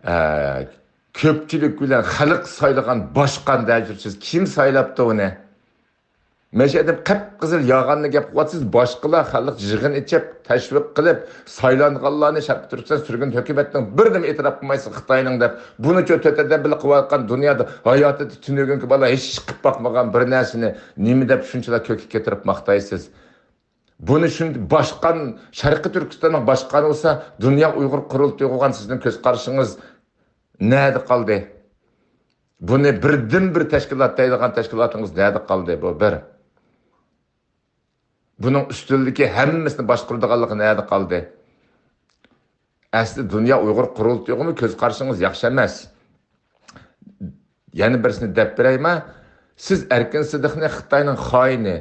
ئە، كۆپچىلىك بىلەن خەلق سايلىغان باشقان دەپ يۈرسىز. كىم سايلاپتۇ ئۇنى؟ مەشەدە قىپقىزىل يالغاننى گەپ قىلىۋاتىسىز. باشقىلار خەلق يىغىن ئېچىپ، تەشۋىق قىلىپ، سايلانغانلارنى شەرقىي تۈركىستان سۈرگۈن ھۆكۈمەتنىڭ بىردىمۇ ئېتىراپ قىلمايسىز خىتاينىڭ دەپ. بۇنىچۇ تۆت ئادەم بىللە قىلىۋاتقان دۇنيادا ھاياتىدا تۈنۈگۈنكى بالا ھېچ ئىش قىلىپ باقمىغان بىر نەرسىنى نېمە دەپ شۇنچىلا كۆككە كۆتۈرۈپ ماختايسىز؟ بۇنى شۇنداق باشقان، شەرقىي تۈركىستاننىڭ باشقانى بولسا، دۇنيا ئۇيغۇر قۇرۇلتىيى بولغان سىزنىڭ كۆز قارىشىڭىز نەدە قالدى؟ بۇنى بىردىنبىر تەشكىلات دەيدىغان تەشكىلاتىڭىز نەدە قالدى؟ بۇ بىر. بۇنىڭ ئۈستۈنلۈكى ھەممىسىنى باشقۇرىدىغانلىقى نەدە قالدى؟ ئەسلى دۇنيا ئۇيغۇر قۇرۇلتىيىغىمۇ كۆز قارىشىڭىز ياخشى ئەمەس. يەنە بىرسىنى دەپ بېرەيمەن. سىز ئەركىن سىدىقنى خىتاينىڭ خائىنى،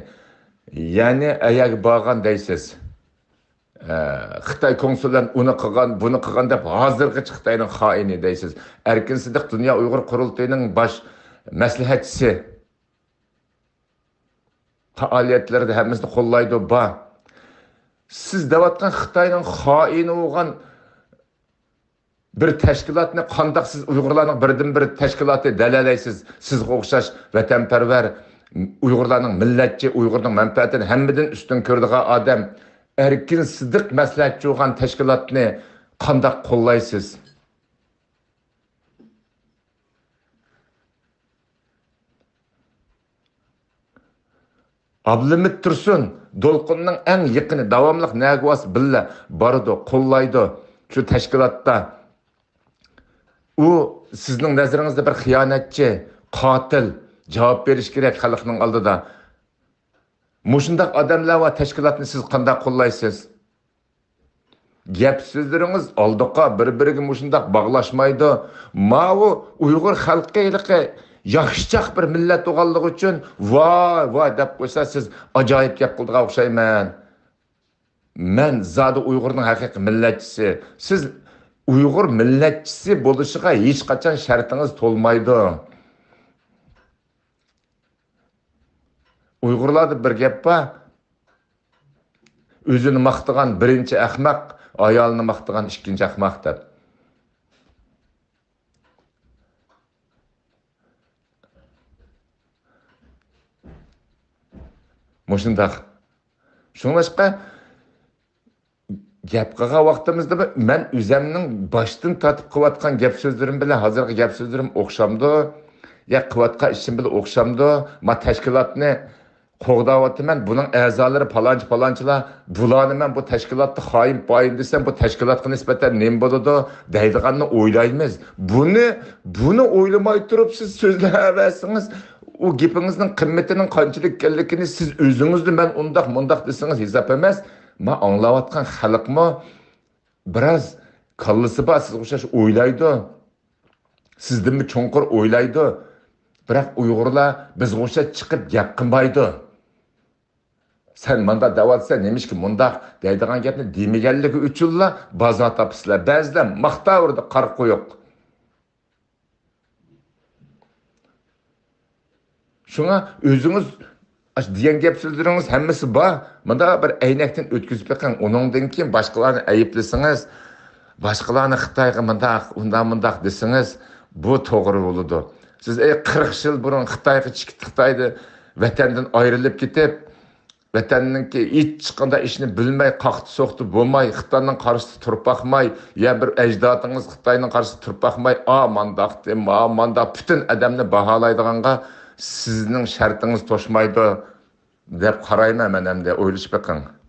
يەنى ئەيەرگە بارغان دەيسىز. ئە، خىتاي كونسۇللارنى ئۇنى قىلغان، بۇنى قىلغان دەپ ھازىرغىچە خىتاينىڭ خائىنى دەيسىز. ئەركىن سىدىق دۇنيا ئۇيغۇر قۇرۇلتىيىنىڭ باش مەسلىھەتچىسى. پائالىيەتلىرىدە ھەممىسىنى قوللايدۇ، بار. سىز دەۋاتقان خىتاينىڭ خائىنى بولغان بىر تەشكىلاتنى قانداق سىز ئۇيغۇرلارنىڭ بىردىنبىر تەشكىلاتى دەلەلەيسىز؟ سىزگە ئوخشاش ۋەتەنپەرۋەر، ئۇيغۇرلارنىڭ مىللەتچى، ئۇيغۇرنىڭ مەنپەئەتىنى ھەممىدىن ئۈستۈن كۆرىدىغان ئادەم ئەركىن سىدىق مەسلىھەتچى بولغان تەشكىلاتنى قانداق قوللايسىز؟ ئابلىمىت تۇرسۇن، دولقۇننىڭ ئەڭ يېقىنى، داۋاملىق نەگە بارسا بىللە بارىدۇ، قوللايدۇ شۇ تەشكىلاتتا. ئۇ سىزنىڭ نەزىرىڭىزدە بىر خىيانەتچى، قاتىل، جاۋاب بېرىش كېرەك خەلقنىڭ ئالدىدا. مۇشۇنداق ئادەملەر ۋە تەشكىلاتنى سىز قانداق قوللايسىز؟ گەپ سۆزلىرىڭىز ئالدىقا، بىر بىرىگە مۇشۇنداق باغلاشمايدۇ. ماۋۇ ئۇيغۇر خەلقى ھېلىقى ياخشىچاق بىر مىللەت بولغانلىقى ئۈچۈن ۋاي ۋاي دەپ قويسا، سىز ئاجايىپ گەپ قىلىدىغان ئوخشايمەن. مەن زادى ئۇيغۇرنىڭ ھەقىقىي مىللەتچىسى. سىز ئۇيغۇر مىللەتچىسى بولۇشىغا ھېچقاچان شەرتىڭىز تولمايدۇ. ئۇيغۇرلاردا بىر گەپ بار، ئۆزىنى ماختىغان بىرىنچى ئەخمەق، ئايالىنى ماختىغان ئىككىنچى ئەخمەق دەپ. مۇشۇنداق. شۇڭلاشقا گەپ قىلغان ۋاقتىمىزدا مەن ئۆزەمنىڭ باشتىن تارتىپ قىلىۋاتقان گەپ سۆزلىرىم بىلەن ھازىرقى گەپ سۆزلىرىم ئوخشامدۇ؟ يا قىلىۋاتقان ئىشىم بىلەن ئوخشامدۇ؟ ما تەشكىلاتنى قوغداۋاتىمەن، بۇنىڭ ئەزالىرى پالانچى پالانچىلار، بۇلارنى مەن بۇ تەشكىلاتتا خائىن پائىن دېسەم، بۇ تەشكىلاتقا نىسبەتەن نېمە بولىدۇ دەيدىغاننى ئويلايمىز. بۇنى، بۇنى ئويلىماي تۇرۇپ سىز سۆزلەۋەرسىڭىز، ئۇ گېپىڭىزنىڭ قىممىتىنىڭ قانچىلىك ئىكەنلىكىنى سىز ئۆزىڭىزدە مەن ئۇنداق مۇنداق دېسىڭىز ھېساب ئەمەس. ما ئاڭلاۋاتقان خەلقمۇ بىراز كاللىسى بار، سىزگە ئوخشاش ئويلايدۇ. سىزدىنمۇ چوڭقۇر ئويلايدۇ. بىراق ئۇيغۇرلار بىزگە ئوخشاش چىقىپ گەپ قىلمايدۇ. سەن مانداق دەۋاتىسەن، نېمىشقا مۇنداق دەيدىغان گەپنى دېمىگەنلىكى ئۈچۈنلا بازار تاپىسىلەر. بەزىلەر ماختاۋېرىدۇ قارا قويۇق. شۇڭا ئۆزىڭىز ئاشۇ دېگەن گەپ سۆزلىرىڭىز ھەممىسى بار. مۇنداق بىر ئەينەكتىن ئۆتكۈزۈپ بېقىڭ. ئۇنىڭدىن كېيىن باشقىلارنى ئەيىبلىسىڭىز، باشقىلارنى خىتايغا مۇنداق، ئۇنداق، مۇنداق دېسىڭىز، بۇ توغرا بولىدۇ. سىز، ئەي، قىرىق يىل بۇرۇن خىتايغا چىقىپ، خىتايدا ۋەتەندىن ئايرىلىپ كېتىپ، ۋەتەننىڭكى ھېچقانداق ئىشنى بىلمەي، قاقتى-سوقتى بولماي، خىتاينىڭ قارشىسىدا تۇرۇپ باقماي، يا بىر ئەجدادىڭىز خىتاينىڭ قارشىسىدا تۇرۇپ باقماي، ئا مانداقتى، ما مانداق، پۈتۈن ئادەمنى باھالايدىغانغا سىزنىڭ شەرتىڭىز توشمايدۇ دەپ قارايمەن مەن. ئەمدى ئويلىشىپ بېقىڭ.